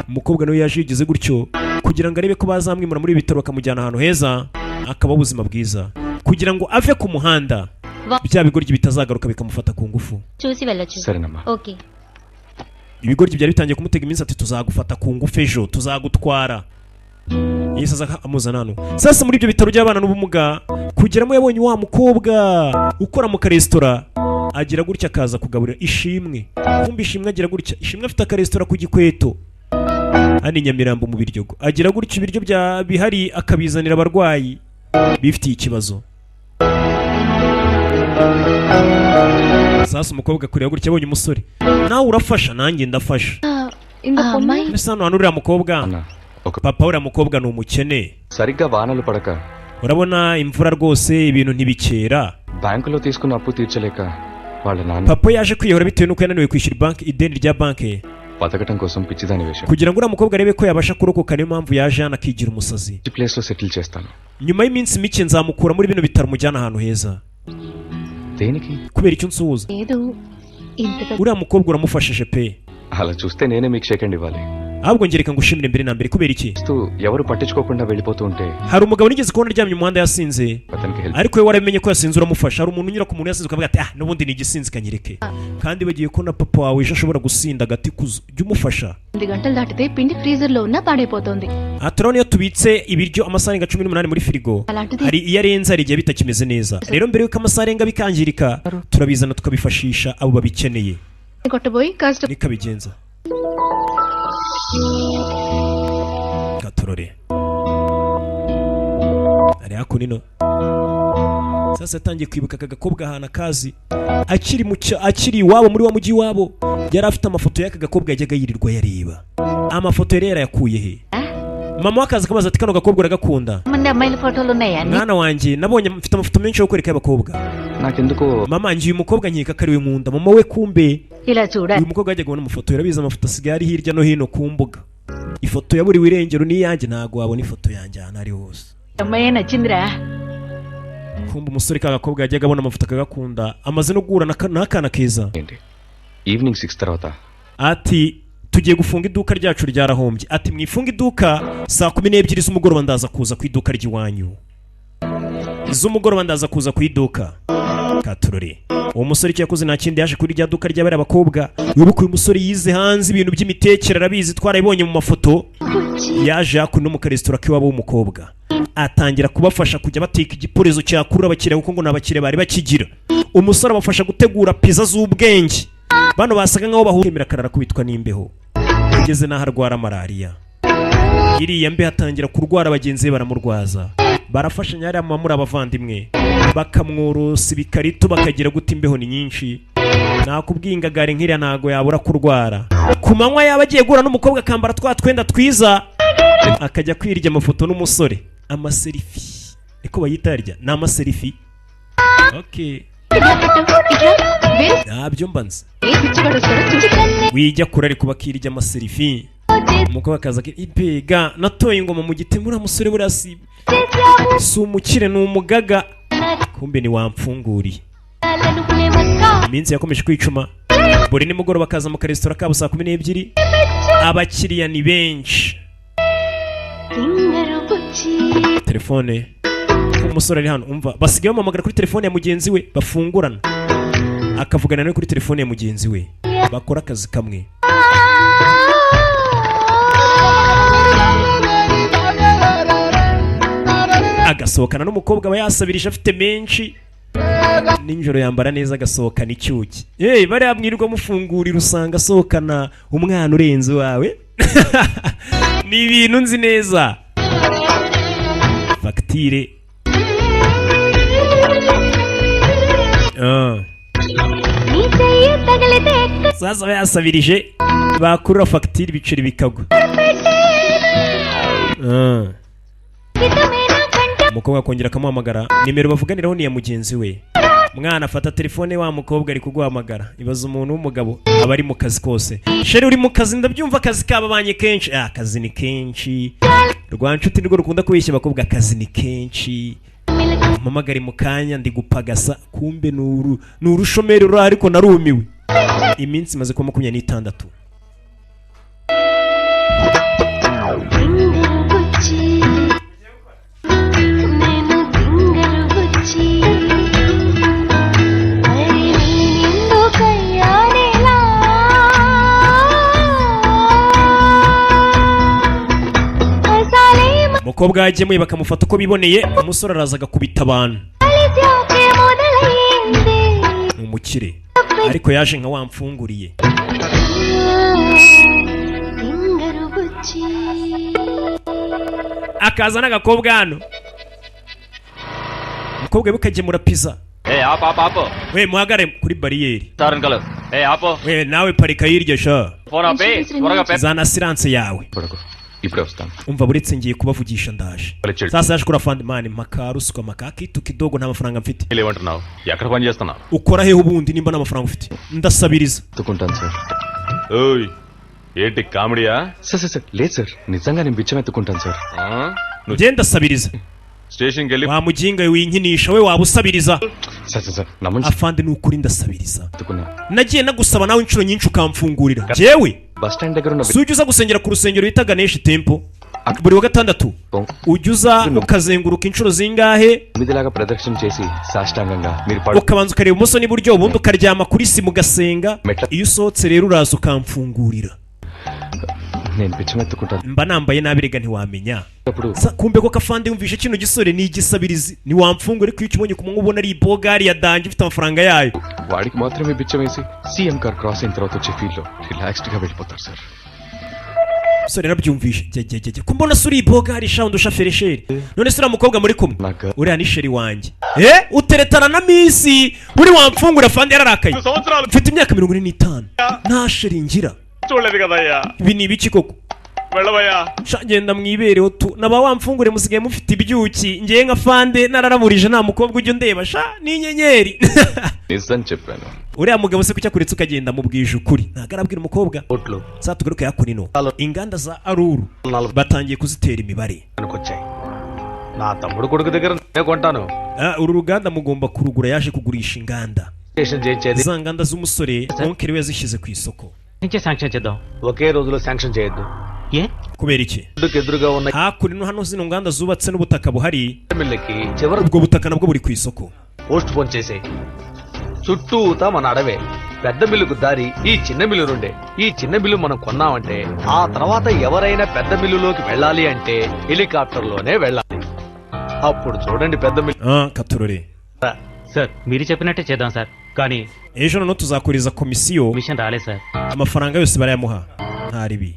Umukobwa nawe yaje yigize gutyo kugira ngo arebe ko bazamwimura muri ibi bitaro bakamujyana ahantu heza akabaho ubuzima bwiza, kugira ngo ave ku muhanda, bya bigoryi bitazagaruka bikamufata ku ngufu. చూసి వెళ్ళొచ్చు. సరేనమ్మా. Okay. Ibigoryi byari bitangiye kumutega iminsi ati tuzagufata ku ngufu ejo, tuzagutwara. Yahise aza amuzana hano. Sasa muri ibyo bitaro by'abana n'ubumuga kugeramo, yabonye wa mukobwa ukora mu karesitora agira gutya akaza kugaburira Ishimwe. Kumva Ishimwe agira gutya, Ishimwe afite akaresitora ku Gikweto hano i Nyamirambo mu Biryogo, agira gutya ibiryo bya bihari akabizanira abarwayi bifitiye ikibazo. Sasa umukobwa kureba gutya abonye umusore, nawe urafasha, nanjye ndafasha. இந்த பொண்ணு Mbese hano hantu uriya mukobwa, papa uriya mukobwa ni umukene. సరిగ్గా వానలు పడక Urabona imvura rwose, ibintu ntibikera. బ్యాంకులో తీసుకున్న అప్పు తీర్చలేక వాళ్ళ నాన్న Papa yaje kwiyahura bitewe n'uko yananiwe kwishyura banki, ideni rya banki. బతకటం కోసం పిచ్చిదాని వేషం. Kugira ngo uriya mukobwa arebe ko yabasha kurokoka, niyo mpamvu yaje hano akigira umusazi. Place లో సెటిల్ చేస్తాను. Nyuma y'iminsi mike nzamukura muri bino bitaro mujyana ahantu heza. దేనికి? Kubera icyo unsuhuza? లేదు ఇంత పెద్ద Uriya mukobwa uramufashije pe. అలా చూస్తే నేనే మీకు షేక్ హ్యాండ్ ఇవ్వాలి. Ahubwo ngereka ngushimire mbere na mbere. Kubera iki? చూస్తూ ఎవరు పట్టించుకోకుండా వెళ్ళిపోతూ ఉంటే Hari umugabo nigeze kubona aryamye mu muhanda yasinze, అతనికి help ariko we warabimenye ko yasinze uramufasha. Hari umuntu unyura ku muntu yasinze ukavuga ati ah, n'ubundi ni igisinzi kanyereke, kandi bagiye ko na papa wawe ejo ashobora gusinda agati kuzo, jya umufasha. ఎనిమిది గంటలు దాటితే పిండి ఫ్రీజర్ లో ఉన్నా పాడైపోతుంది. Aha turabona iyo tubitse ibiryo amasaha arenga 18 muri firigo, అలాంటిది hari iyo arenze, hari igihe bitakimeze neza. Rero mbere y'uko amasaha arenga bikangirika, turabizana tukabifashisha abo babikeneye. కొట్టబోయి కష్టం. Niko abigenza. Gatorore ari hakuno ino. Sasa yatangiye kwibuka aka gakobwa ahantu akazi akiri mu akiri iwabo muri wa mujyi iwabo, yari afite amafoto y'aka gakobwa yajyaga yirirwa yareba. Amafoto yari yarayakuye he? Mama we akaza akabaza ati kano gakobwa uragakunda? మంది అమ్మాయిల ఫోటోలు ఉన్నాయా? Mwana wanjye, nabonye mfite amafoto menshi yo kwereka y'abakobwa. నాకెందుకో Mama, ngiye umukobwa nkeka ko ari we nkunda. Mama we, kumbe ఇలా చూడాలి. Uyu mukobwa yajyaga kubona amafoto, urabizi amafoto asigaye ari hirya no hino ku mbuga. Ifoto yaburiwe irengero n'iyanjye, ntabwo wabona ifoto yanjye ahantu ari hose. అమ్మాయే నచ్చిందిరా. Kumbe umusore ka gakobwa yajyaga abona amafoto akagakunda, amaze no guhura n'akana keza. ఏంటి ఈవినింగ్ 6 తర్వాత. Ati tugiye gufunga iduka ryacu, ryarahombye. Ati mwifunga iduka, saa 12 z'umugoroba ndaza kuza ku iduka ry'iwanyu. Z'umugoroba ndaza kuza ku iduka. Katurore, uwo musore icyo yakoze nta kindi, yaje kuri rya duka ry'abari abakobwa. Wibuke uyu musore yize hanze, ibintu by'imitekere arabizi, twarabibonye mu mafoto. Yaje hakuno mu karesitora k'iwabo w'umukobwa, atangira kubafasha kujya bateka igiporezo cyakurura abakiriya, kuko ngo nta bakiriya bari bakigira. Umusore abafasha gutegura pizza z'ubwenge. Bano basaga nkaho bahura, akarara kubitwa n'imbeho, ugeze n'aho arwara malariya. Iriya mbeho atangira kurwara, bagenzi be baramurwaza, barafashanya. Hariya muba muri abavandimwe, bakamworosa ibikarito, bakagira guta. Imbeho ni nyinshi, nakubwiye, ingagari nk'iriya ntago yabura kurwara. Ku manywa yaba agiye guhura n'umukobwa, akambara twa twenda twiza, akajya kwirya amafoto n'umusore, amaselfie niko bayita, yarya ni amaselfie, okay. Ntabyo mba nzi. పిచ్చివాడు వస్తాడో చూసి. Wijya kure ariko bakirya amaselfie, umukobwa akaza ibega natoye ingoma mu giti. Uriya musore buriya si umukire, ni umugaga. Kumbe ni wamfunguriye. Iminsi yakomeje kwicuma, buri nimugoroba akaza mu karesitora kabo saa 12, abakiriya ni benshi. Telefone, umusore ari hano, umva, basigaye bamuhamagara kuri telefone ya mugenzi we, bafungurana, akavugana nawe kuri telefone ya mugenzi we, bakora akazi kamwe. Agasohokana n'umukobwa aba yasabirije, afite menshi. Nijoro yambara neza, agasohokana icyuki. Hey, bariya mwirirwa mufungurira, usanga asohokana umwana urenze uwawe. Ni ibintu nzi neza. Fagitire. Ah. Sasa aba yasabirije, bakurura fagitire ibiceri bikagwa. Ah. Umukobwa akongera akamuhamagara, nimero bavuganiraho ni iya mugenzi we. Mwana, fata telefone, wa mukobwa ari kuguhamagara. Ibaza umuntu w'umugabo aba ari mu kazi kose. Chéri, uri mu kazi, ndabyumva, akazi kababanye kenshi. Ah, akazi ni kenshi. Rwa nshuti nirwo rukunda kubeshya abakobwa, akazi ni kenshi, mpamagare mu kanya, ndi gupagasa. Kumbe ni urushomeri ruri, ariko narumiwe. Iminsi imaze kuba 26. Umukobwa yagemuye bakamufata uko biboneye. Umusore araza agakubita abantu. Ni umukire ariko yaje nka wamfunguriye. Akaza n'agakobwa hano, umukobwa we ukagemura pizza. ఏ ఆపు ఆపు ఆపు. We, muhagare kuri bariyeri. సారన్ కలు ఏ ఆపు. We, nawe parika hirya sha. Phone ఆపి త్వరగా pay- Zana assurance yawe. పడుకో ఇప్పుడే వస్తాను. Umva, buretse ngiye kubavugisha, ndaje. Sasa yaje kuri afande, mani maka ruswa maka kitu kidogo, nta mafaranga mfite. ఏమంటున్నావు ఎక్కడ పని చేస్తున్నావు? Ukora hehe ubundi nimba nta mafaranga ufite? Ndasabiriza. ఎత్తుకుంటాను సార్. ఓయ్ ఏంటి కామెడీయా? Sir sir sir లేదు సార్, నిజంగా నేను బిచ్చం ఎత్తుకుంటాను సార్. Njye ndasabiriza. స్టేషన్కి వెళ్ళి Wa muginga winkinisha we, waba usabiriza? Sir sir sir నమ్మండి. Afande, ni ukuri ndasabiriza. ఎత్తుకున్నా. Nagiye nagusaba nawe inshuro nyinshi ukamfungurira jewe. Bus stand దగ్గర ఉన్న Si ujya uza gusengera ku rusengero bita Ganesh Temple buri wa gatandatu? Ujya uza ukazenguruka inshuro zingahe? తొమ్మిదిలాగా ప్రదక్షిణ చేసి సాష్టాంగంగా మీరు పడు Ukabanza ukareba ibumoso n'iburyo, ubundi ukaryama kuri sima ugasenga. Iyo usohotse rero uraza ukamfungurira. నేను బిచ్చం ఎత్తుకుంటాను. Mba nambaye nabi rega, ntiwamenya. అప్పుడు Kumbe ko kafande yumvishe kino gisore ni igisabirizi, ntiwamfungura. Ariko iyo ukibonye ku manywa ubona ari ibogari ya danger, ifite amafaranga yayo. వాడికి మాత్రమే బిచ్చం వేసి CM car cross అయిన తర్వాత వచ్చే ఫీల్డ్ లో రిలాక్స్డ్ గా వెళ్ళిపోతారు sir. Umusore yarabyumvishe, jya jya jya jya, ko mbona se uri ibogari sha, undusha fraîcheur. None se uriya mukobwa muri kumwe? Uriya ni chérie wanjye. Eh, uteretana na miss uri wamfungura? Fande yararakaye. Mfite imyaka 45, nta chérie ngira. చూడలేదు కదయ్యా. Ibi ni ibiki koko? వెళ్ళవయ్యా. Sha ngenda mwibereho tu naba wamfungure musigaye mufite ibyuki ngewe nka fande nararaburije nta mukobwa ujya undeba sha ni inyenyeri. నిజం చెప్పాను. Uriya mugabo se kuki akuretse ukagenda? Mubwije ukuri ntabwo arabwira umukobwa. Sa tugaruke hakuno, inganda za Aruru batangiye kuzitera imibare. వచ్చాయి నా తమ్ముడు కొడుకు దగ్గర నేనే కొంటాను. Ah, uru ruganda mugomba kurugura. Yaje kugurisha inganda. Station చేయించేది. Za nganda z'umusore oncle we yazishyize ku isoko. నుంచే శాంక్షన్ చేద్దాం. ఒకే రోజులో శాంక్షన్ చేయొద్దు. ఏ? Kubera iki? రోడ్డుకు ఎదురుగా ఉన్న Hakuno hano zino nganda zubatse n'ubutaka buhari. మిల్లుకి చివరి Ubwo butaka nabwo buri ku isoko. Post phone చేసేయ్. చుట్టూతా మన అడవే. పెద్ద మిల్లుకు దారి ఈ చిన్న మిల్లు నుండే. ఈ చిన్న మిల్లు మనం కొన్నామంటే ఆ తర్వాత ఎవరైనా పెద్ద మిల్లులోకి వెళ్ళాలి అంటే హెలికాప్టర్ లోనే వెళ్ళాలి. అప్పుడు చూడండి పెద్ద mill. Ah, katurore. Sir మీరు చెప్పినట్టే చేద్దాం సార్ కానీ Ejo noneho tuzakuriza komisiyo. Machine రాలేదు sir. Amafaranga yose barayamuha nta ribi.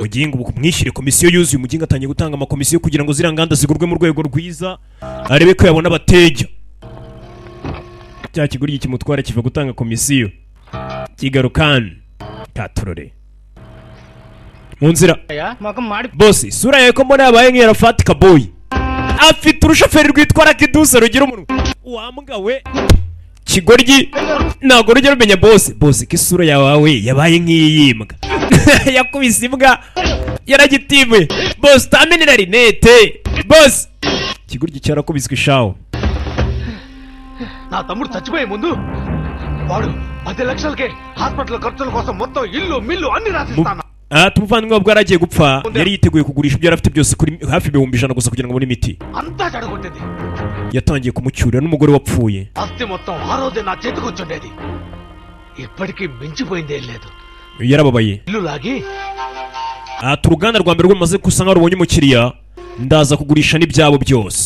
Mugingo ubu mwishyure komisiyo yuzuye. Umugingo atangiye gutanga amakomisiyo kugira ngo ziriya nganda zigurwe mu rwego rwiza, arebe ko yabona abateja. Cya kiguryi kimutwara kiva gutanga komisiyo kigarukana katurore mu nzira. ముఖం మాడి. Bose isura yawe ko mbona yabaye nk'iya Kaboyi afite urushoferi rwitwa Rakiduse rugira umunwa wambwa we. Kigoryi ntabwo rujya rumenya bose bose ko isura yawe yabaye nk'iy'imbwa yakubise imbwa yaragitimuye. Bose utamenera rinete bose ikigoryi cyarakubiswe ishaho. నా తమ్ముడు చచ్చిపోయే ముందు వాడు పది లక్షలకే హాస్పిటల్ ఖర్చుల కోసం మొత్తం ఇల్లు మిల్లు అన్ని రాసిస్తాను. Ati umuvandimwe we bwo yaragiye gupfa yari yiteguye kugurisha ibyo yari afite byose kuri hafi 100,000 gusa kugira ngo abone imiti. అంతా చెడగొట్టింది. Yatangiye kumucyurira n'umugore wapfuye. ఆస్తి మొత్తం ఆ రోజే నా చేతికి వచ్చుండేది. ఇప్పటికీ మించిపోయింది ఏం లేదు. Yarababaye. ఇల్లు లాగి Ati uruganda rwa mbere rumaze gusa nkaho rubonye umukiriya, ndaza kugurisha n'ibyabo byose.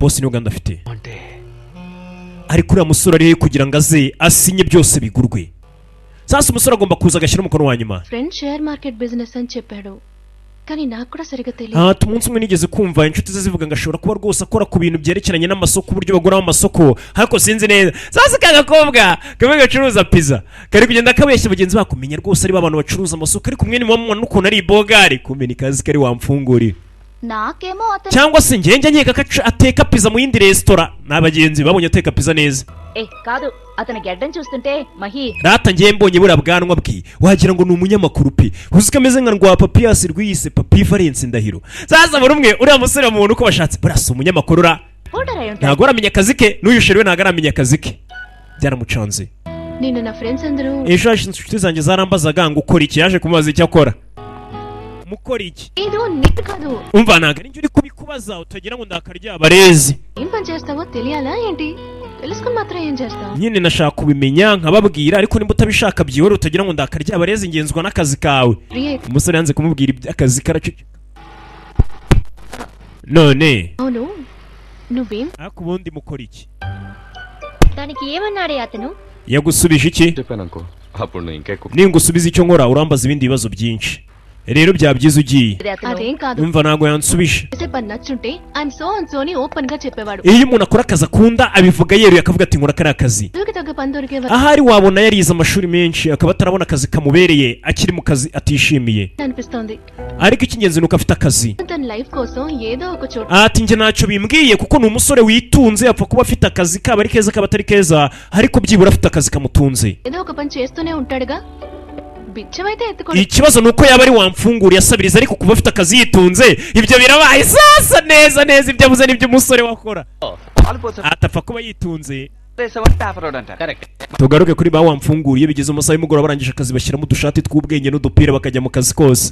Bose niyo gahunda afite, ariko uriya musore ari he kugira ngo aze asinye byose bigurwe? Sasa umusore agomba kuza agashyira umukono wa nyuma. Friend share market business అని చెప్పాడు కానీ నాకు కూడా సరిగా తెలియదు. Ati umunsi umwe nigeze kumva inshuti ze zivuga ngo ashobora kuba rwose akora ku bintu byerekeranye n'amasoko, uburyo baguramo amasoko, ariko sinzi neza. Sasa ka gakobwa kamwe gacuruza pizza kari kugenda kabeshya bagenzi bako, menya rwose ari ba bantu bacuruza amasoko, ariko umwe ni mubona n'ukuntu ari ibogari kumbe ni kazi kari wamfungurira. నాకేమో అతను Cyangwa se njye njya nkeka ko ateka pizza mu yindi resitora n'abagenzi babonye ateka pizza neza. ఏ కాదు అతని గెడ్డం చూస్తుంటే Mahi Rata ngiye mbonye buriya bwanwa bwe wagira ngo ni umunyamakuru pe, uzi ko ameze nka rwa Papiyasi rwiyise Papi Valence Ndahiro. Sasa buri umwe uriya musore bamubona uko bashatse, buriya si umunyamakuru ra. Reporter అయి ఉంటాడు. Ntabwo aramenya akazi ke n'uyu sheri we ntabwo aramenya akazi ke, byaramucanze. నిన్న నా ఫ్రెండ్స్ అందరూ Ejo hashize inshuti zanjye zarambazaga ngo ukora iki, yaje kumubaza icyo akora, mukora iki? ఏదో నీకు కాదు. Umva ntabwo ari njye uri kubikubaza, utagira ngo ndakaryabarezi. ఏం పని చేస్తావో తెలియాలా ఏంటి? తెలుసుకుని మాత్రం ఏం చేస్తావు? Nyine nashaka kubimenya nkababwira, ariko nimba utabishaka byihore, utagira ngo ndakaryabarezi, ngenzwa n'akazi kawe. Free అయితే Umusore yanze kumubwira iby'akazi karaceceka none. అవును నువ్వేం Ariko ubundi mukora iki? దానికి ఏమన్నాడే అతను? Yagusubije iki? చెప్పాను అనుకో అప్పుడు నువ్వు ఇంకా ఎక్కువ Ningusubiza icyo nkora urambaza ibindi bibazo byinshi, rero byaba byiza ugiye. అదేం కాదు. Umva ntabwo yansubije. చేసే పని నచ్చుంటే I'm so and Soni open గా చెప్పేవాడు. Iyo umuntu akora akazi akunda abivuga yeruye, akavuga ati nkora kariya kazi. చదువుకి తగ్గ పని దొరికే Ahari wabona yarize amashuri menshi akaba atarabona akazi kamubereye, akiri mu kazi atishimiye. అనిపిస్తోంది. Ariko icy'ingenzi ni uko afite akazi. తన లైఫ్ కోసం ఏదో ఒక చోట Ati njye ntacyo bimbwiye kuko ni umusore witunze, apfa kuba afite akazi kaba ari keza kaba atari keza, ariko byibura afite akazi kamutunze. ఏదో ఒక పని చేస్తూనే ఉంటాడుగా బిచ్చమైతే ఎత్తుకోడు. Ikibazo ni uko yaba ari wamfunguriye asabiriza, ariko kuba afite akazi yitunze ibyo birabaye. Sasa neza neza ibyo avuze nibyo umusore wakora, atapfa kuba yitunze. Paper road అంటారు correct. Tugaruke kuri ba wamfunguriye. Bigeze amasaha y'umugoroba, barangije akazi, bashyiramo udushati tw'ubwenge n'udupira, bakajya mu kazi kose,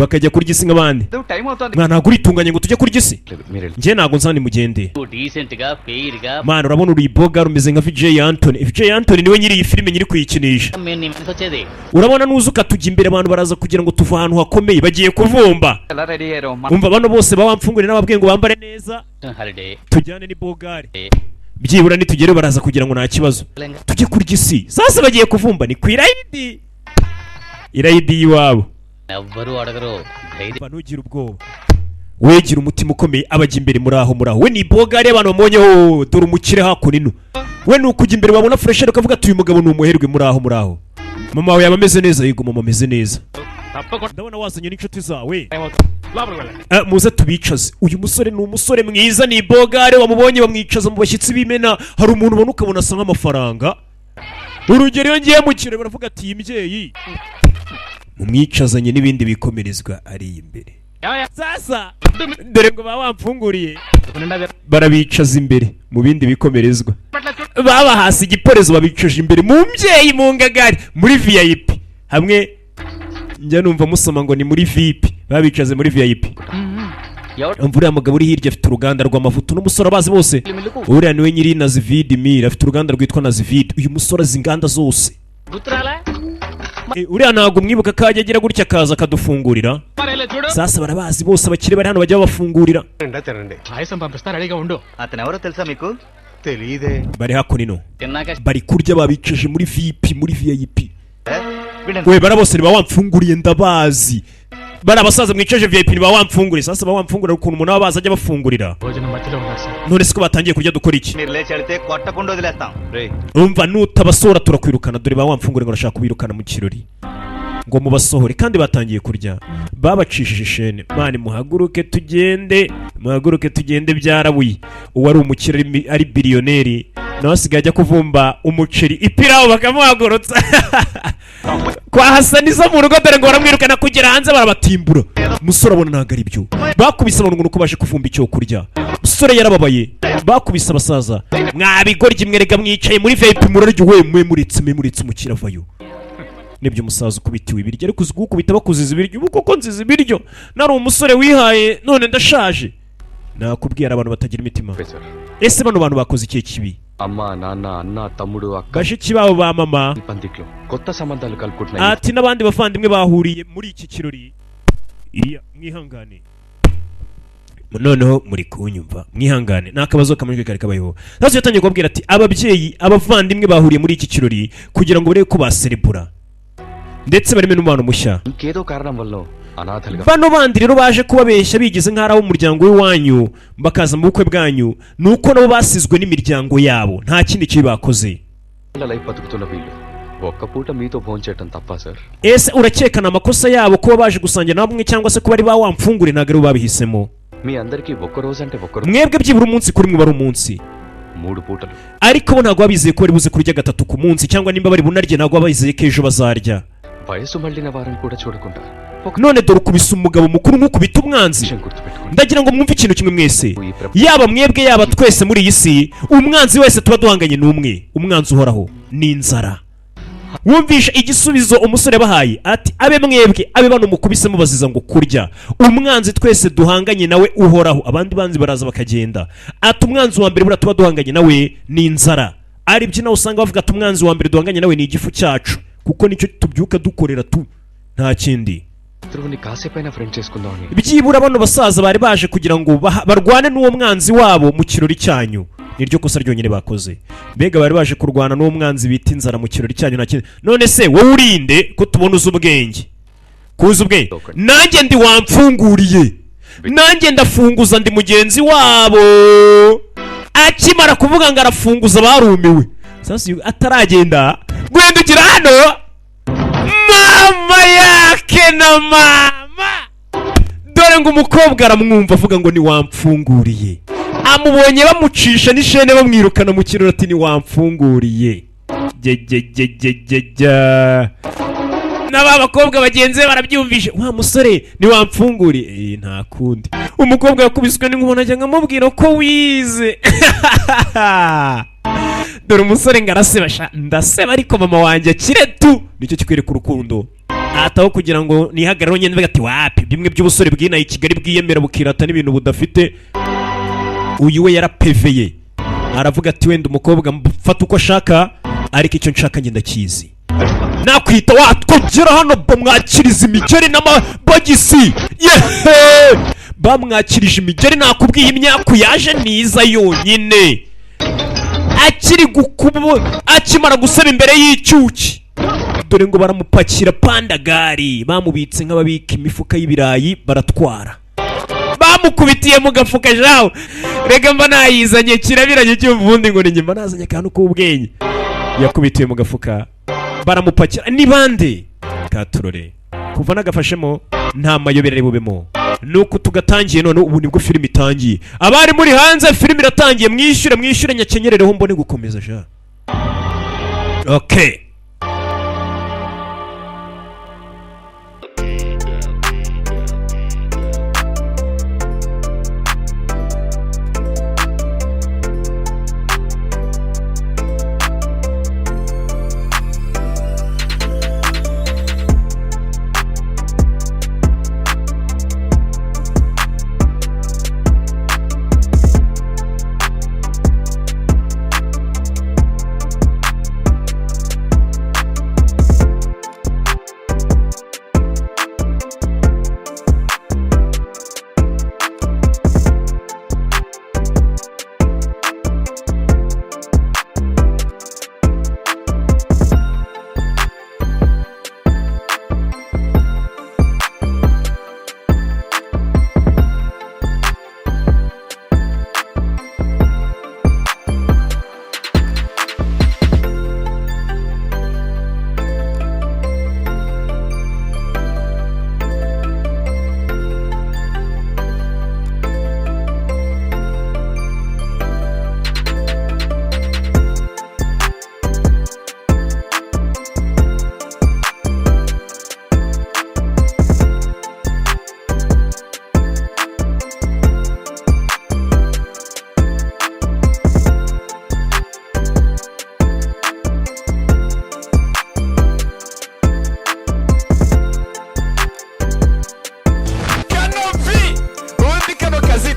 bakajya kurya isi nk'abandi. Time అవుతుంది. Mwana ntabwo uritunganye ngo tujye kurya isi. లేదు మీరు వెళ్ళి Njye ntabwo nzani mugende. Decent గా ఫెయిర్ గా Mwana urabona uri iboga rumeze nka VJ Anthony. VJ Anthony niwe nyiri iyi filime nyiri kuyikinisha. మేము నీ వెనక వచ్చేది. Urabona nuza ukatujya imbere abantu baraza kugira ngo tuve ahantu hakomeye bagiye kuvumba. ఎలా రెడీ అయ్యారు? Umva bano bose bawamfunguriye n'ababwiye ngo bambare neza, holiday. Tujyane n'ibogare byibura nitugere baraza kugira ngo nta kibazo, tujye kurya isi. Sasa bagiye kuvumba ni ku irayidi, irayidi y'iwabo. ఎవ్వరూ అడగరు ధైర్యం. Umva ntugire ubwoba, wegira umutima ukomeye abajya imbere muri aho muri aho we ni ibogare abantu bamubonyeho dore umukire hakuno ino we ni ukujya imbere babona furesheri ukavuga ati uyu mugabo ni umuherwe. Muri aho muri aho mama wawe yaba ameze neza? Yego mama ameze neza. తప్పకుండా Ndabona wazanye n'inshuti zawe. లోపలికి వెళ్ళండి. Muze tubicaze. Uyu musore ni umusore mwiza, ni bogare. Wamubonye bamwicaza mu bashyitsi b'imena. Hari umuntu ubona ukabona asa nk'amafaranga. Urugero, iyo ngiye mu kirori baravuga ati: "Iyi mbyeyi mumwicazanye n'ibindi bikomerezwa ari imbere." Sasa dore ngo baba wamfunguriye, barabicaza imbere mu bindi bikomerezwa, babahasi igiporezo, babicaje imbere mu mbyeyi, mu ngagari, muri VIP. Hamwe njya numva musoma ngo ni muri VIP, babicaze muri VIP. Umva, uriya mugabo uri hirya afite uruganda rw'amavuta n'umusore abazi bose. Uriya niwe nyiri Nazividi Mire, afite uruganda rwitwa Nazividi. Uyu musore azi inganda zose. గుర్తురాలా? Uriya ntabwo mwibuka ko ajya agira gutya akaza akadufungurira? Sasa barabazi bose, abakire bari hano bajya babafungurira. తినండి. పాయసం పంపిస్తా, రెడీగా ఉండు. అతను ఎవరో తెలుసా మీకు? తెలియదే. Bari hakuno, తిన్నాక bari kurya, babicaje muri VIP, muri VIP. We bara bose niba wamfunguriye, ndabazi. Bari abasaza mwicaje VIP, niba wamfunguriye. Sasa ba wamfungurira, ukuntu umuntu aba abazi ajya bafungurira. భోజనం మధ్యలో ఉన్నారు sir. None se ko batangiye kurya, dukora iki? మీరు లేచి వెళితే కొట్టకుండా వదిలేస్తాం. Umva, nutabasohora turakwirukana. Dore ba wamfunguriye ngo arashaka kubirukana mu kirori, ngo mubasohore kandi batangiye kurya. Babacishije ishene. Mani, muhaguruke tugende, muhaguruke tugende. Byarabuye. Uwari umukire ari biliyoneri nawe asigaye ajya kuvumba umuceri ipirawu bakamuhagurutsa kwa Hasaniza mu rugo. Dore ngo baramwirukana kugera hanze, barabatimbura. Umusore abona ntabwo ari byo. Bakubise abantu ngo nuko baje kuvumba icyo kurya. Umusore yarababaye. Bakubise abasaza: "Mwabigoryi mwerega, mwicaye muri VIP murarya." We mwe muretse, mwe muretse, umukire avayo. Nibyo, umusaza ukubitiwe ibiryo, ariko uzi kuwukubita bakuziza ibiryo? Ubu koko nziza ibiryo? Nari umusore wihaye, none ndashaje. Nakubwiye, hari abantu batagira imitima. Ese bano bantu bakoze ikihe kibi? అమ్మా నాన్న అన్న తమ్ముడు అక్క Bashiki babo ba mama పందిట్లో కొత్త సంబంధాలు కలుపుకుంటున్నాయి. Ati n'abandi bavandimwe bahuriye muri iki kirori. Iya, mwihangane, noneho muri kunyumva, mwihangane, ni akabazo kamajwi kari kabayeho. Sasa yatangiye kubabwira ati ababyeyi, abavandimwe bahuriye muri iki kirori kugira ngo barebe ko baserebura ndetse bareme n'umubano mushya. ఇంకేదో కారణం వల్ల అనాథలుగా Bano bandi rero baje kubabeshya bigize nk'aho ari ab'umuryango w'iwanyu bakaza mu bukwe bwanyu, ni uko nabo basizwe n'imiryango yabo, nta kindi kibi bakoze. Life బతుకుతున్న వీళ్ళు ఒక్క పూట మీతో భోంచేయటం తప్ప sir? Ese urakeka ni amakosa yabo kuba baje gusangira namwe, cyangwa se kuba ari ba wamfungure? Ntabwo aribo babihisemo. మీ అందరికీ ఒక్క రోజు అంటే ఒక్క రోజు. Mwebwe byibura umunsi kuri mwe bari umunsi, మూడు పూటలు. Ariko bo ntabwo babizeye ko bari buze kurya gatatu ku munsi, cyangwa nimba bari bunarye ntabwo baba bizeye ko ejo bazarya. వయసు మళ్ళిన వారిని కూడా చూడకుండా None dore ukubise umugabo mukuru nk'ukubita umwanzi. Ndagira ngo mwumve ikintu kimwe mwese, yaba mwebwe, yaba twese muri iyi si, umwanzi wese tuba duhanganye n'umwe, umwanzi uhoraho ni inzara. Wumvishe igisubizo umusore yabahaye, ati abe mwebwe, abe bano mukubise mubaziza ngo kurya, umwanzi twese duhanganye nawe uhoraho, abandi banzi baraza bakagenda, ati umwanzi wa mbere buriya tuba duhanganye nawe ni inzara. Aribyo nawe usanga bavuga ati umwanzi wa mbere duhanganye nawe ni igifu cyacu, kuko nicyo tubyuka dukorera tu, nta kindi. శత్రువుని కాసేపైనా ఫ్రెండ్ చేసుకుందామని. Byibura bano basaza bari baje kugira ngo barwane n'uwo mwanzi wabo mu kirori cyanyu, niryo kosa ryonyine bakoze. Mbega bari baje kurwana n'uwo mwanzi bita inzara mu kirori cyanyu, nta kindi. None se wowe urinde ko tubona uzi ubwenge? Kuzi ubwenge, nanjye ndi wamfunguriye, nanjye ndafunguza, ndi mugenzi wabo. Akimara kuvuga ngo arafunguza, barumiwe. Sasa uyu ataragenda guhindukira hano, mama yake na mama, dore ngo umukobwa aramwumva avuga ngo ntiwamfunguriye. Amubonye bamucisha n'ishene bamwirukana mu kirori, ati ntiwamfunguriye. Jejejejejejja, n'aba bakobwa bagenzi be barabyumvishe: "Wa musore, ntiwamfunguriye." Nta kundi, umukobwa yakubiswe n'inkuba, najya nkamubwira ko wize. Dore umusore ngo araseba sha, ndaseba ariko mama wanjye akire tu. Nicyo kikwereka urukundo. Ataho kugira ngo nihagarare nyine mvuga ati wapi, bimwe by'ubusore bwinaye i Kigali bwiyemera bukirata n'ibintu budafite. Uyu we yarapeveye, aravuga ati wenda umukobwa mfata uko ashaka, ariko icyo nshaka njye ndakizi. Nakwita watwogera hano, bamwakiriza imigeri n'amabogisi. Yehe, bamwakirije imigeri. Nakubwiye, imyaku yaje niza yonyine. Akiri gukubo, akimara gusaba imbere y'icyuki, dore ngo baramupakira pandagari, bamubitse nk'ababika imifuka y'ibirayi, baratwara, bamukubitiye mu gafuka jawe. Rega mba nayizanye kirabiranye cyumva ubundi ngo ni nyuma nazanye akantu k'ubwenge. Yakubitiye mu gafuka, baramupakira. Ni bande katurore? Kuva nagafashemo nta mayobera ari bubemo. Nuko tugatangiye none ubu nibwo filime itangiye. Abari muri hanze filime iratangiye, mwishyure mwishyure nyakenyerereho mbone gukomeza sha. Okay.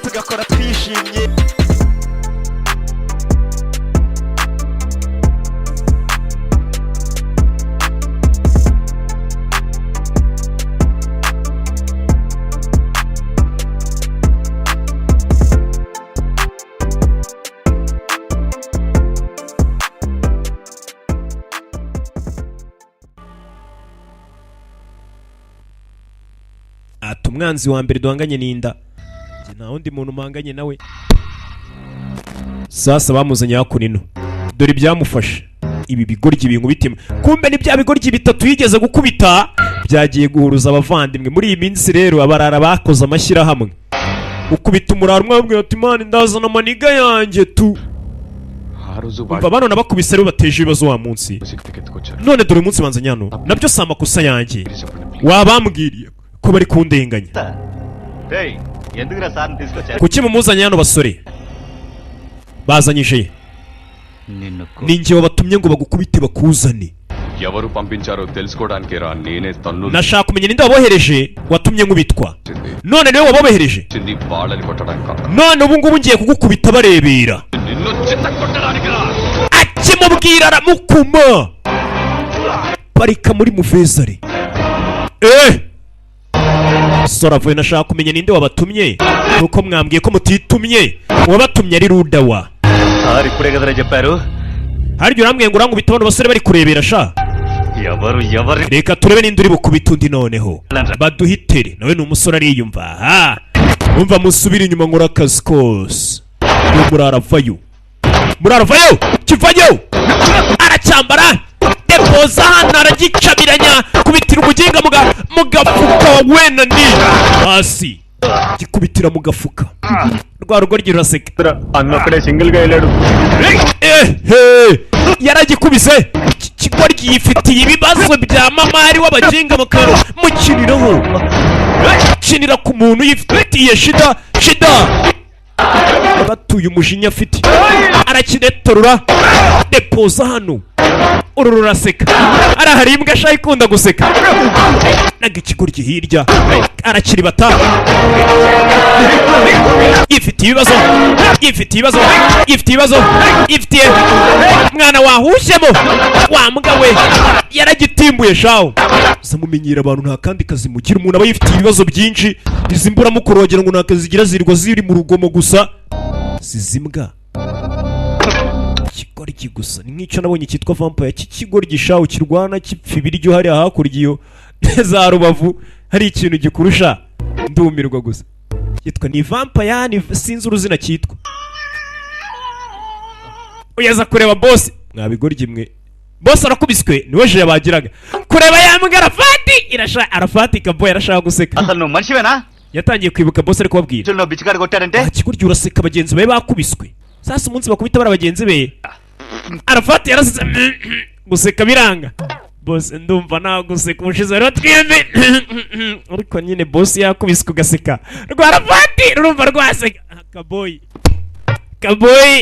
Tugakora twishimye. Ati umwanzi wa mbere duhanganye ni inda. Njye nta wundi muntu mpanganye nawe. Sasa bamuzanye hakuno, dore ibyamufashe. Ibi bigoryi binkubitima, kumbe ni bya bigoryi bitatu yigeze gukubita byagiye guhuruza abavandimwe. Muri iyi minsi rero abarara bakoze amashyirahamwe, ukubita umurara umwe ababwira ati mani ndazana amaniga yanjye tu. ఆ రోజు Umva bano nabakubise rero bateje ibibazo wa munsi. None dore umunsi banzanye hano, nabyo si amakosa yanjye, wabambwiriye ko bari kundenganya. రేయ్, ఎందుకురా సార్ని తీసుకొచ్చారు? Kuki mumuzanye hano basore? Bazanyije నిన్ను ni njye wabatumye ngo bagukubite bakuzane. ఎవరు పంపించారో తెలుసుకోవడానికి రా నేనే తన్ను Nashaka kumenya ninde wabohereje watumye nkubitwa. None niwe wabohereje, వచ్చింది వాళ్ళని కొట్టడానికి కాదు. none ubu ngubu ngiye kugukubita barebera. నిన్ను చిత్త కొట్టడానికి రా. Akimubwira aramukuma parika muri muvezare. Sora avuye, nashaka kumenya ninde wabatumye nuko mwambwiye ko mutitumye, uwabatumye ari Rudawa. Sir ఇప్పుడే కదరా చెప్పారు. Harya urambwiye ngo urankubita bano basore bari kurebera sha. ఎవరు ఎవరి Reka turebe ninde uri bukubita undi noneho baduhitere. Nawe ni umusore ariyumva. Aha umva musubire inyuma nkora akazi kose. Uwo murara avayo, murara avayo, kivayo, aracyambara depoza hano aragicabiranya, kubitira umuginga mu gafuka wena ni hasi, gikubitira mu gafuka rwa rugoryi ruraseka. అన్నొక్కడే సింగిల్ గా వెళ్ళాడు. Ehe yaragikubise. Iki kigoryi yifitiye ibibazo bya mamari w'abaginga mukaro mukiniraho, kinira ku muntu yifitiye shida shida batuye umujinya afite, arakinetorora depoza hano. Uru ruraseka, arahari imbwa sha ikunda guseka naga. Ikigoryi hirya arakiribata, yifitiye ibibazo, yifitiye ibibazo, yifitiye ibibazo, yifitiye mwana wahushyemo wa mbwa we, yaragitimbuye shawo. Gusa mumenyera abantu nta kandi kazi mugira, umuntu aba yifitiye ibibazo byinshi. Izi mburamukoro wagira ngo nta kazi zigira, zirirwa ziri mu rugomo gusa. Sizi imbwa ikigoryi gusa ni nk'icyo nabonye cyitwa vampire cy'ikigoryi shawo, kirwana kipfa ibiryo hariya hakurya iyo za Rubavu hari ikintu gikurusha, ndumirwa gusa. Cyitwa ni vampire ni sinzi uruzina cyitwa. Uyaza kureba boss, mwabigoryi mwe Bose arakubiswe niwe je yabagiraga kureba yambwa Arafati irasha Arafati kaboy arashaka guseka. అసలు నువ్వు మనిషివేనా? Yatangiye kwibuka boss ari kubabwira. నువ్వు బిచ్చికాడు కొట్టాడంటే Ikigoryi uraseka bagenzi bawe bakubiswe. Sasa umunsi bakubita bara bagenzi be, Arafati yarasetse guseka biranga. Boss ndumva naguseka umushize rero twembi, ariko nyine boss yakubiswe ugaseka rwa Arafati rurumva rwaseka. Kaboy kaboy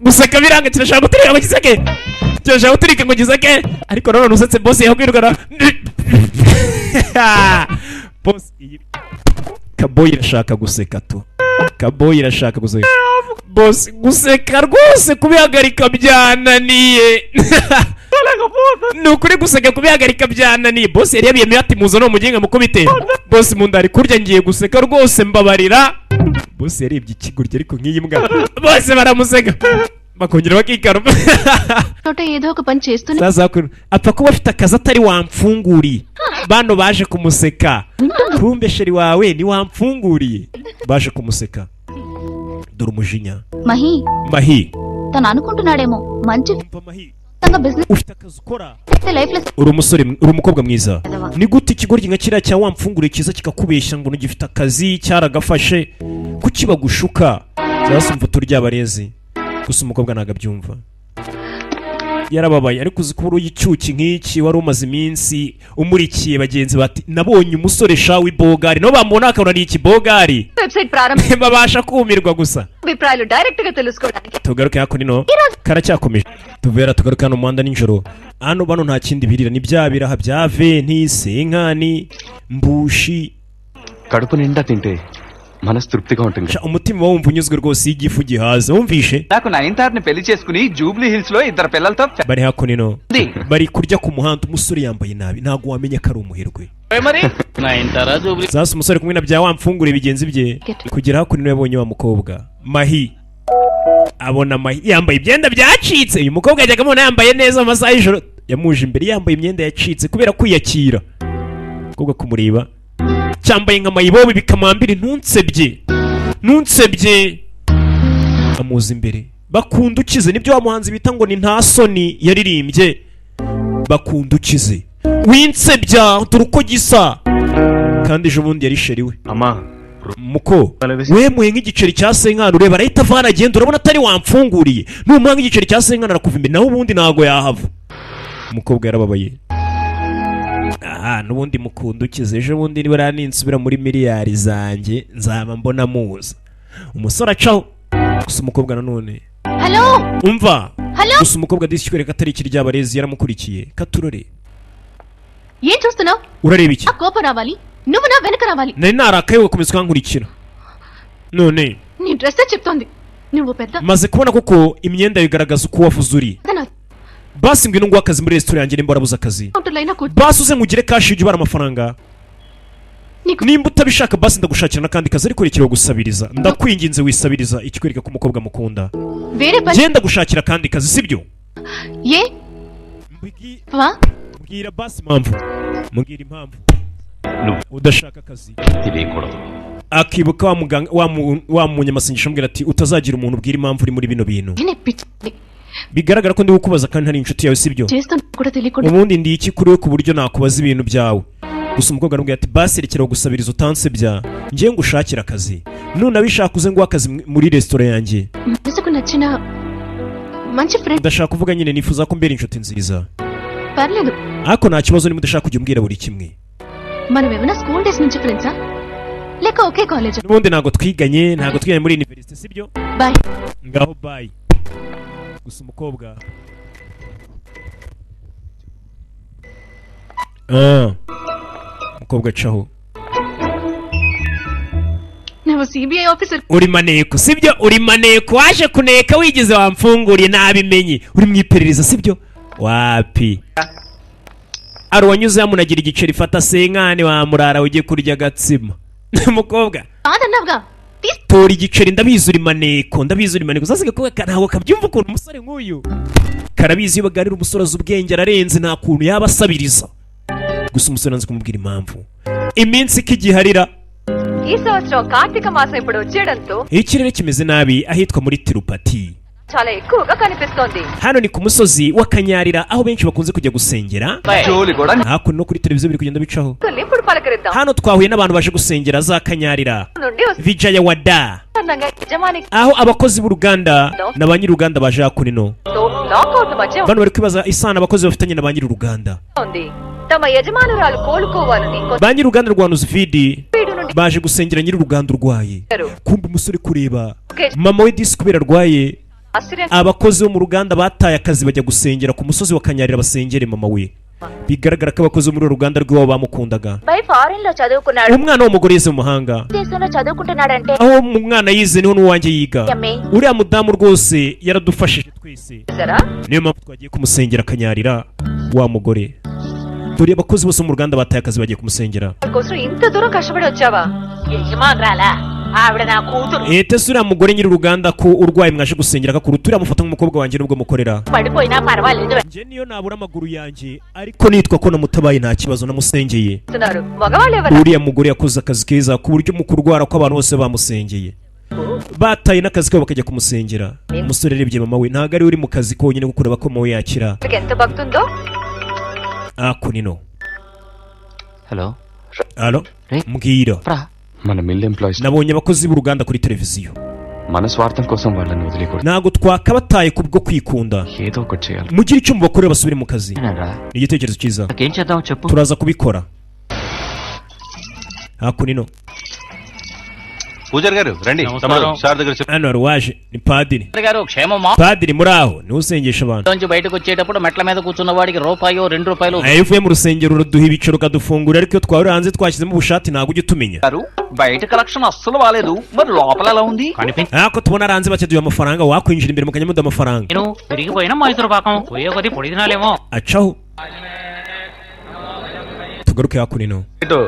guseka biranga, kirashaka guturika ngo giseke, kirashaka guturika ngo giseke, ariko nanone usetse boss yakwirukana. Boss iyi kaboy irashaka guseka tu, kaboy irashaka guseka. Boss guseka rwose kubihagarika byananiye, ni ukuri guseka kubihagarika byananiye. Boss yari yabiyemeye ati muzane umuginga mukubite. Boss mu nda ari kurya, ngiye guseka rwose mbabarira. Boss yarebye ikigoryi ariko nk'iyi mbwa bose baramuseka bakongera bakikaruma. చోట ఏదో ఒక పని చేస్తూనే Sasa apfa kuba afite akazi atari wamfunguriye. Bano baje kumuseka, kumbe chéri wawe ni wamfunguriye, baje kumuseka. Dore umujinya. Mahi. Mahi. తను అనుకుంటున్నాడేమో మంచి business ufite akazi ukora life లో uri umusore uri umukobwa mwiza, ni gute ikigoryi nka kiriya cya wamfunguriye cyiza kikakubeshya ngo ntugifite akazi cyaragafashe? Kuki bagushuka? Sasa umva uturya abarezi. Gusa umukobwa ntabwo abyumva, yarababaye. Ariko uzi kuba uri icyuki nk'iki wari umaze iminsi umurikiye bagenzi bati nabonye umusore sha w'ibogari, nabo bamubona bakabona ni ikibogari. Website ప్రారంభ babasha kumirwa gusa. అభిప్రాయాలు డైరెక్ట్ గా తెలుసుకోవడానికి Tugaruke hakuno, karacyakomeje tuvera. Tugaruke hano mu muhanda nijoro. Hano bano nta kindi birira, ni bya biraha bya venti senkani mbushi. కడుపు నిండా తింటే మనసు తృప్తిగా ఉంటుంది. Sha, umutima wumva unyuzwe rwose iyo igifu gihaze, wumvishe? నాకు నయనతారని పెళ్లి చేసుకుని జూబ్లీ హిల్స్ లో ఇద్దరు పిల్లలతో Bari hakuno bari kurya ku muhanda. Umusore yambaye nabi, ntabwo wamenya ko ari umuherwe. మరి Nayanthara Jubilee Sasa umusore kumwe na bya wamfungure bigenzi bye kugera hakuno yabonye wa mukobwa Mahi, abona Mahi yambaye imyenda byacitse. Uyu mukobwa yajyaga amubona yambaye neza mu masaha y'ijoro, yamuje imbere yambaye imyenda yacitse kubera kwiyakira. Umukobwa kumureba cyambaye nka mayibobo bikamwambira, ntunsebye ntunsebye. Amuza imbere bakunda ukize, nibyo wa muhanzi bita ngo ni nta soni yaririmbye, bakunda ukize winsebya, dore uko gisa. Kandi ejo bundi yari chéri we. అమ్మా. Muko wemuye nk'igiceri cya senkani, ureba arahita avana agenda, urabona atari wamfunguriye. Numuha nk'igiceri cya senkani arakuva imbere, naho ubundi ntago yahava. Umukobwa yarababaye. Aha n'ubundi mukunda ukize, ejo bundi nibura ninsubira muri miliyari zanjye nzaba mbona muza. Umusore acaho gusa umukobwa nanone. Hello. Umva. Hello. Gusa umukobwa disi kwereka atari ikiryabarezi, yaramukurikiye katurore. ఏం చూస్తున్నావు? Urareba iki? కోపం రావాలి, నువ్వు నా వెనక రావాలి. Nari narakaye ugakomeza ukankurikira none. నీ డ్రెస్సే చెప్తోంది నువ్వు పెద్ద Maze kubona koko imyenda bigaragaza uko wavuze uri. నా Basi ngwino nguhe akazi muri resitora yanjye nimba warabuze akazi. కౌంటర్లో అయినా కూర్చో. Basi uze nkugire cash ujye ubara amafaranga. Nimba utabishaka basi ndagushakira n'akandi kazi, ariko rekera gusabiriza, ndakwinginze wisabiriza. Ikikwereka ko umukobwa mukunda. వేరే పని Genda gushakira akandi kazi, sibyo? ఏ వా Mbwira basi impamvu, mbwira impamvu udashaka akazi. తెలియకూడదు. Akibuka wa muganga wa munyamasengesho amubwira ati utazagira umuntu ubwira impamvu uri muri bino bintu. నేనే పిచ్చి Bigaragara ko ndi kukubaza kandi ntari inshuti yawe, sibyo? చేస్తున్నా కూడా తెలియకుండా. Ubundi ndi iki kuri we ku buryo nakubaza ibintu byawe? Gusa umukobwa aramubwira ati basi rekera gusabiriza utansebya, njye ngushakira akazi, nunabishaka uze nguhe akazi muri resitora yanjye. మనసుకు నచ్చిన మంచి friend. Ndashaka kuvuga nyine nifuza ko mbera inshuti nziza. పర్లేదు. Ariko nta kibazo niba udashaka kujya umbwira buri kimwe. మనం ఏమైనా school days నుంచి ఫ్రెండ్సా లేక ఒకే college? N'ubundi ntabwo twiganye muri university, sibyo? Bye. Ngaho bye. Gusa umukobwa umukobwa acaho. నువ్వు CBI officer. Uri maneko, sibyo? Uri maneko waje kuneka wigize wamfunguriye, nabimenye uri mu iperereza, sibyo? Wapi ari uwanyuze yamunagira igiceri, fata senkani wamurara ujye kurya agatsima. Umukobwa కాదన్నావుగా. Tora igiceri, ndabizi uri maneko, ndabizi uri maneko. Sasa gakobwa ntabwo kabyumva ukuntu umusore nk'uyu karabizi. Iyo baganira umusore azi ubwenge, ararenze, nta kuntu yaba asabiriza. Gusa umusore nanze kumubwira impamvu iminsi ikigiharira. ఈ సంవత్సరం కార్తీక మాసం ఇప్పుడు వచ్చేయడంతో Ikirere kimeze nabi ahitwa muri Tirupati. చాలా ఎక్కువగా కనిపిస్తోంది. Hano ni ku musozi wa Kanyarira, aho benshi bakunze kujya gusengera. జోలి కూడా Hakuno no kuri televiziyo biri kugenda bicaho. ఇప్పుడు పలకరిద్దాం. Hano twahuye n'abantu baje gusengera za Kanyarira, నుండి Vijayawada, వస్తుండగా యజమాని aho abakozi b'uruganda na ba nyir'uruganda baje hakuno. Lockout మధ్య Bano bari kwibaza isano abakozi bafitanye na ba nyir'uruganda. ఉంది. తమ యజమానురాలు కోలుకోవాలని Ba nyir'uruganda rwa Nuzvidi Kostadu నుండి baje gusengera nyir'uruganda urwaye. Kumva umusore kureba mama we disi kubera arwaye, ఆశ్చర్యం. Abakozi bo mu ruganda bataye akazi bajya gusengera ku musozi wa Kanyarira, basengere mama we. Bigaragara ko abakozi bo muri uru ruganda rw'iwabo bamukundaga. అబ్బాయి ఫారిన్ లో చదువుకున్నాడు. Umwana w'umugore yize mu mahanga. దేశంలో చదువుకుంటున్నాడంటే Aho umwana yize niho n'uwanjye yiga. Uriya mudamu rwose yaradufashije twese, చూసారా? Niyo mpamvu twagiye kumusengera Kanyarira. Wa mugore, dore abakozi bose bo mu ruganda bataye akazi bagiye kumusengera. కోసం ఇంత దూరం కష్టపడి వచ్చావా? యజమానురాలా? ఆవిడ నా కూతురు. Ete se uriya mugore nyiri uruganda ko urwaye mwaje gusengera akakuruta, uriya mufata nk'umukobwa wanjye nubwo mukorera. పడిపోయినా పర్వాలేదు. Njye niyo nabura amaguru yanjye, ariko nitwa ko namutabaye, nta kibazo, namusengeye. వస్తున్నారు మగవాళ్ళు ఎవరు? Uriya mugore yakoze akazi keza ku buryo mu kurwara kw'abantu bose bamusengeye, bataye n'akazi kabo bakajya kumusengera. Umusore arebye mama we, ntabwo ari we uri mu kazi konyine ko kureba ko mama we yakira. ఎంత భక్తి ఉందో. Akunino. Hello. Alo, mbwira. మన mill employees Nabonye abakozi b'uruganda kuri televiziyo. మన స్వార్థం కోసం వాళ్ళని వదిలేకూడదు. Ntabwo twakabataye kubwo kwikunda. ఏదో ఒకటి చేయాలి. Mugire icyo mubakorera basubire mu kazi. Ni igitekerezo cyiza. ఏం చేద్దాం చెప్పు. Turaza kubikora. Hakunino. పూజారి గారు రండి. తమ్ముడు, సార్ దగ్గర చెప్పు. Hano hari uwaje, ni padiri. గారు క్షేమమా? Padiri, muri aho? Niwe usengesha abantu. నుంచి బయటకు వచ్చేటప్పుడు మెట్ల మీద కూర్చున్న వాడికి రూపాయో రెండు రూపాయలు Iyo uvuye mu rusengero uraduha ibiciro ukadufungura, ariko iyo twahurira hanze twashyizemo ubushati ntabwo ujya utumenya. గారు బయట కలెక్షన్ అస్సలు బాలేదు మరి లోపల ఎలా ఉంది? Ariko tubona hanze bakeduye amafaranga, wakwinjira imbere mukajya muduha amafaranga. నేను విరిగిపోయిన మైసూరు పాకం పోయే కొద్ది పొడి తినాలేమో. Acaho, tugaruke hakuno. ఇటు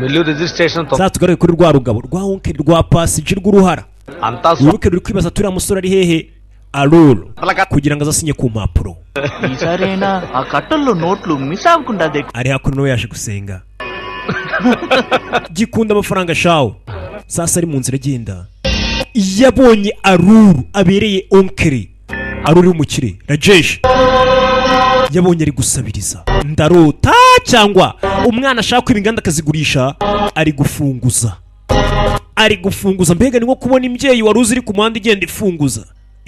mill registration Za tugaruke kuri rwa rugabo rwa wonkeri rwa pasiji rw'uruhara. అంతా Uruke ruri kwibaza turiya musore ari hehe, Aruru, kugira ngo azasinye ku mpapuro. ఈసారైనా ఆ కట్టల్లో నోట్లు మిస్ అవ్వకుండా Ari hakuno, nawe yaje gusenga, gikunda amafaranga shawo. Sasa ari mu nzira agenda, yabonye Aruru abereye onkeri Aruru w'umukire Rajesh, yabonye ari gusabiriza. Ndarota cyangwa umwana ashaka kwiba inganda akazigurisha? Ari gufunguza, ari gufunguza. Mbega ni nko kubona imbyeyi wari uzi iri ku muhanda igenda ifunguza.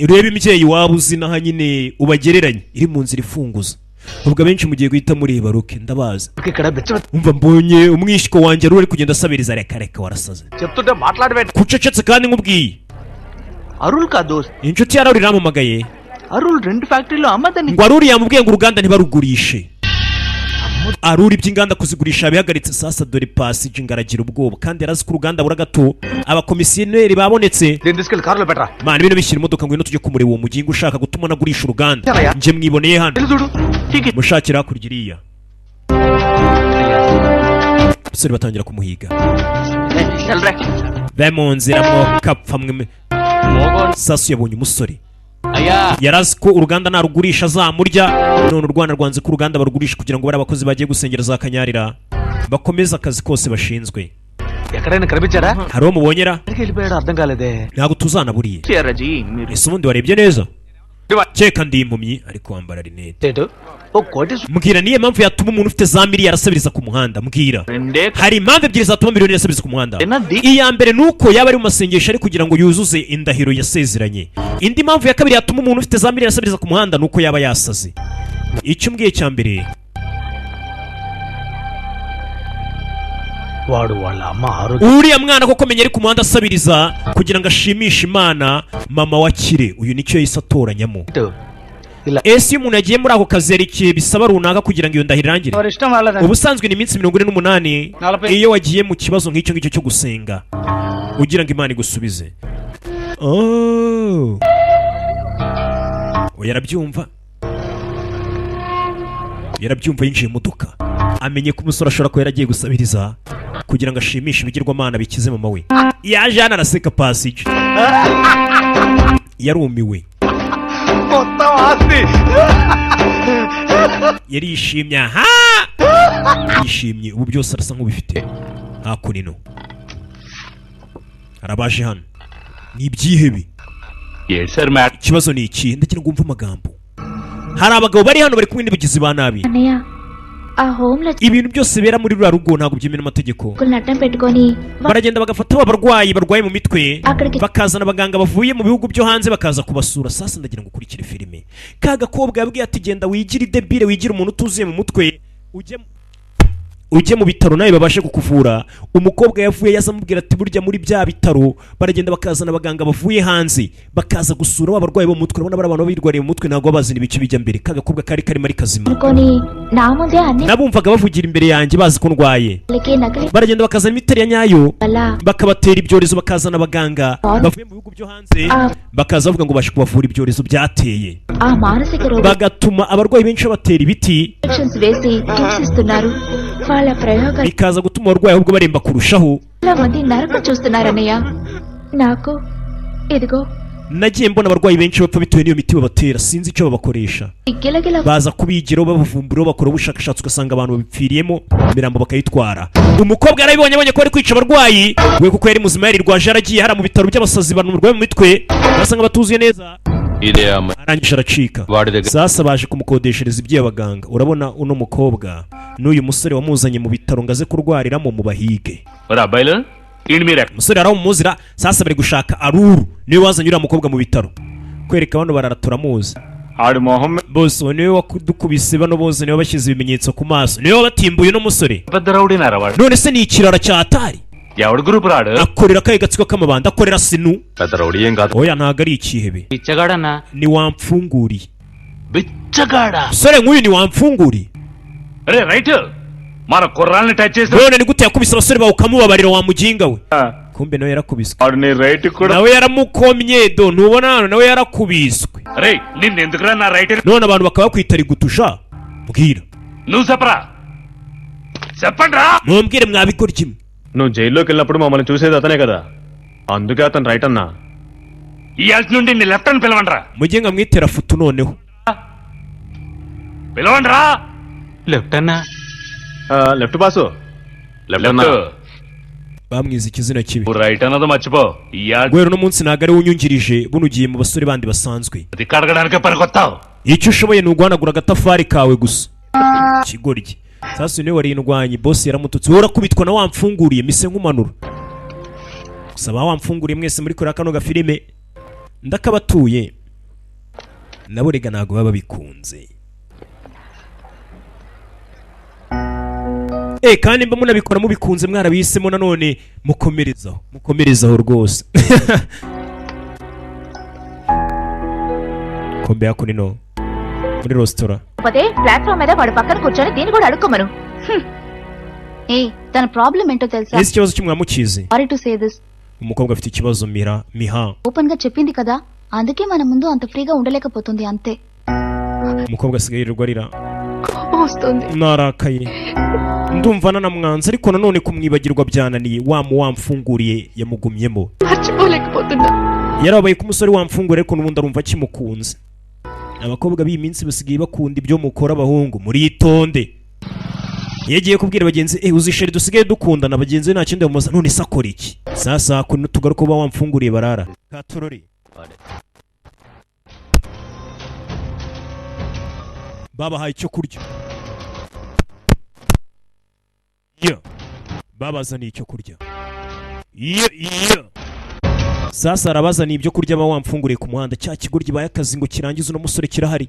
Urebe imbyeyi waba uzi naha nyine ubagereranye, iri mu nzira ifunguza. Ubwo abenshi mugiye guhita mureba ruke, ndabazi. ఇక్కడ బిచ్చ Umva, mbonye umwishyiko wanjye ari kugenda asabiriza. Reka reka, warasaze. చెప్తుంటే మాట్లాడబెట్. Kucecetse kandi nkubwiye. Arul కా దోస్త్. Inshuti ya Aruri irampamagaye. Arul రెండు ఫ్యాక్టరీలు అమ్మదని. Ngo Aruri yamubwiye ngo uruganda ntibarugurishe. Aruri iby'inganda kuzigurisha bihagaritse. Sasa dore pasiji ngaragira ubwoba, kandi yarazi ko uruganda bura gato, abakomisiyoneri babonetse. దీన్ని తీసుకెళ్ళి కారులో పెట్టరా. Mana, bino bishyira imodoka, ngwino tujye kumureba uwo mugingo ushaka gutuma nagurisha uruganda. Njye mwiboneye hano, mushakira hakurya iriya. Abasore batangira kumuhiga, be mu nzira mwokapfa mwe. Sasu yabonye umusore. అయ్యా. Yarazi ko uruganda narugurisha azamurya, none u Rwanda rwanze ko uruganda barugurisha kugira ngo bari abakozi bagiye gusengera za Kanyarira bakomeze akazi kose bashinzwe. ఎక్కడైనా కనిపించాడా? Hari uwo mubonyera? ఎక్కడికి వెళ్ళిపోయాడో అర్థం కాలేదే. Ntabwo tuzanaburiye. ఎర్రజీ మీరు. Ese ubundi warebye neza? Keka ndi impumyi, ariko wambara rinete. ఓ కోటి Mbwira, niyo mpamvu yatuma umuntu ufite za miliyari asabiriza ku muhanda? Mbwira. Hari impamvu ebyiri zatuma miliyoni asabiriza ku muhanda. Iya mbere ni uko yaba ari mu masengesho ari kugira ngo yuzuze indahiro yasezeranye. Indi mpamvu ya kabiri yatuma umuntu ufite za miliyari asabiriza ku muhanda ni uko yaba yasaze. Icyo umbwiye cya mbere. వాడు వాళ్ళ అమ్మ ఆరోగ్యం Uriya mwana koko menya ari ku muhanda asabiriza kugira ngo ashimishe Imana mama wakire uyu, nicyo yahise atoranyamo. Ese iyo umuntu yagiye muri ako kazi hari igihe bisaba runaka kugira ngo iyo ndahiro irangire? ఎవరి ఇష్టం వాళ్ళదండి. Ubusanzwe ni iminsi 48 iyo wagiye mu kibazo nk'icyo ngicyo cyo gusenga ugira ngo Imana igusubize. Oh. Oya, arabyumva, yarabyumva, yinjiye mu modoka, amenye ko umusore ashobora kuba yaragiye gusabiriza kugira ngo ashimishe ibigirwamana bikize mama we. Yaje hano araseka, pasije yarumiwe. మొత్తం ఆస్తి. Yarishimye, aha yishimye, ubu byose arasa nk'ubifite. Hakuno arabaje hano ni ibyihebe. ఏంటి sir matter? Ikibazo ni iki? Ndagira ngo wumve amagambo. Hari abagabo bari hano bari kumwe n'abagizi ba nabi. అన్నయ్య ఆ home లో Ibintu byose bibera muri ruriya rugo ntabwo byemewe n'amategeko. చిక్కులను అడ్డం పెట్టుకొని Baragenda bagafata ba barwayi barwaye mu mitwe, అక్కడికి bakazana abaganga bavuye mu bihugu byo hanze bakaza kubasura. Sasa ndagira ngo ukurikire filime. Ka gakobwa yabwiye ati genda wigire idebile, wigire umuntu utuzuye mu mutwe, ujye mu bitaro nawe babashe kukuvura. Umukobwa yavuye yaza amubwira ati burya muri bya bitaro baragenda bakazana abaganga bavuye hanze bakaza gusura ba barwayi bo mu mutwe. Urabona bari abantu baba birwariye mu mutwe, ntabwo baba bazi ibice bijya mbere. Ka gakobwa kari karimo ari kazima. అనుకొని నా ముందే అన్ని Nabumvaga bavugira imbere yanjye bazi ko ndwaye. వాళ్ళకి నకిలీ Baragenda bakazana imiti ya nyayo, వల్ల bakabatera ibyorezo, bakazana abaganga bavuye mu bihugu byo hanze, bakaza bavuga ngo bashe kubavura ibyorezo byateye, ఆ మానసిక రోగ bagatuma abarwayi benshi babatera ibiti, injections వేసి హింసిస్తున్నారు. వాళ్ళ ప్రయోగాల bikaza gutuma abarwayi ahubwo baremba kurushaho. మంది నరకం చూస్తున్నారన్నయ్య. నాకు ఇదిగో Nagiye mbona abarwayi benshi bapfa bitewe n'iyo miti babatera, sinzi icyo babakoresha. ఈ గిలగిల Baza kubigiraho babavumburaho bakora ubushakashatsi, ugasanga abantu babipfiriyemo, imirambo bakayitwara. Umukobwa yarabibonye, abonye ko bari kwica abarwayi we, kuko yari muzima yarirwaje, yaragiye hariya mu bitaro by'abasazi, abantu barwaye mu mitwe basanga batuzuye neza, ఇదే అమ్మాయి arangije aracika. వాడి దగ్గర Sasa baje kumukodeshereza iby'abaganga. Urabona uno mukobwa n'uyu musore wamuzanye mu bitaro ngo aze kurwariramo mu bahige. మరి అబ్బాయిలు ఈయన మీరు Umusore yari amumuzira. Sasa bari gushaka Aruru, niwe wazanye uriya mukobwa mu bitaro, kwereka bano barara turamuzi. ఆడి మొహం Bose uwo niwe wakudukubise, bano bose niwe bashyize ibimenyetso ku maso, niwe wabatimbuye uno musore. పెద్ద రౌడీనారా వాడు? None se ni ikirara cya Atari? ఎవడి గ్రూప్ రాడు? Akorera akahe gatsiko k'amabanda? Akorera Sinu. పెద్ద రౌడీ ఏం కాదు. Oya, ntago ari ikihebe. బిచ్చగాడన్నా. Ni wamfunguriye. బిచ్చగాడా? Musore nk'uyu ni wamfunguriye. అరే రైట్, మన కుర్రాల్ని టచ్ చేసి None ni gute yakubise abasore bawe ukamubabarira, wa muginga we? Kumbe nawe yarakubiswe. వాడు నీ రైట్ కూడా Nawe yaramukomye do, ntubona hano nawe yarakubiswe. అరే నిన్ను ఎందుకురా నా right? None abantu bakaba bakwita rigutusha, mbwira. నువ్వు చెప్పరా, చెప్పండి రా. Mumbwire mwabikora kimwe. నువ్వు జైల్లోకి వెళ్ళినప్పుడు మమ్మల్ని చూసేది అతనే కదా, అందుకే అతను రైట్ అన్నా. ఈ నుండి నీ లెఫ్ట్ అని పిలవండి రా. Muginga mwitera futu noneho. పిలవండి రా. లెఫ్ట్ అన్నా. Left boss. Left అన్నా. Bamwize ikizina kibi. Right అన్నది మర్చిపో. ఇయాల్టి Guhera uno munsi ntabwo ari we unyungirije, buno ugiye mu basore bandi basanzwe. కడగడానికే పనికొత్తావు. Icyo ushoboye ni uguhanagura agatafari kawe gusa, kigoryi. Sasa niwe wari indwanyi, boss yaramututse, wowe urakubitwa na wamfunguriye mise nkumanura. Gusa ba wamfunguriye mwese muri kureba kano gafilime ndakabatuye, nabo rega ntabwo baba babikunze. Kandi mba munabikora mubikunze mwarabihisemo, nanone mukomerezaho, mukomerezaho rwose. Kombe yako nino muri resitora. పోతే ప్లాట్ఫామ్ మీద వాడు పక్కన కూర్చొని దీన్ని కూడా అడుక్కోమను. ఏ తన ప్రాబ్లం ఏంటో తెలుసా? Ese ikibazo cy'umwamukizi? Sorry to say this. Umukobwa afite ikibazo Mira Miha. Open గా చెప్పింది కదా, అందుకే మన ముందు అంత ఫ్రీగా ఉండలేకపోతుంది అంతే. Umukobwa asigaye yirirwa arira. కోపం వస్తుంది. Narakaye, ndumva nanamwanze, ariko nanone kumwibagirwa byananiye. Wa mu wamfunguriye yamugumyemo. మర్చిపోలేకపోతున్నా. Yarabaye ko umusore wamfunguriye, ariko n'ubundi arumva akimukunze. Abakobwa b'iyi minsi basigaye bakunda ibyo mukora, abahungu muritonde. Iyo agiye kubwira bagenzi uzi sheri dusigaye dukundana, bagenzi be nta kindi bamubaza, none se akora iki? Sasa kuno tugaruka uba wamfunguriye barara katorori babahaye icyo kurya. Yo babazaniye icyo kurya. Iyo iyo sasa arabazaniye ibyo kurya ba wamfunguriye ku muhanda. Cya kigoryi baye akazi ngo kirangize uno musore kirahari.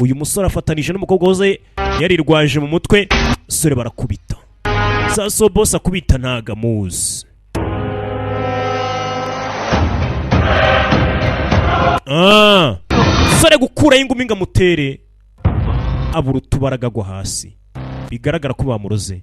Uyu musore afatanije n'umukobwa wahoze yarirwaje mu mutwe, sore barakubita. Sasa uwo boss akubita ntago amuzi. Sore gukurayo ingumi ngo amutere, abura utubaraga agwa hasi, bigaragara ko bamuroze.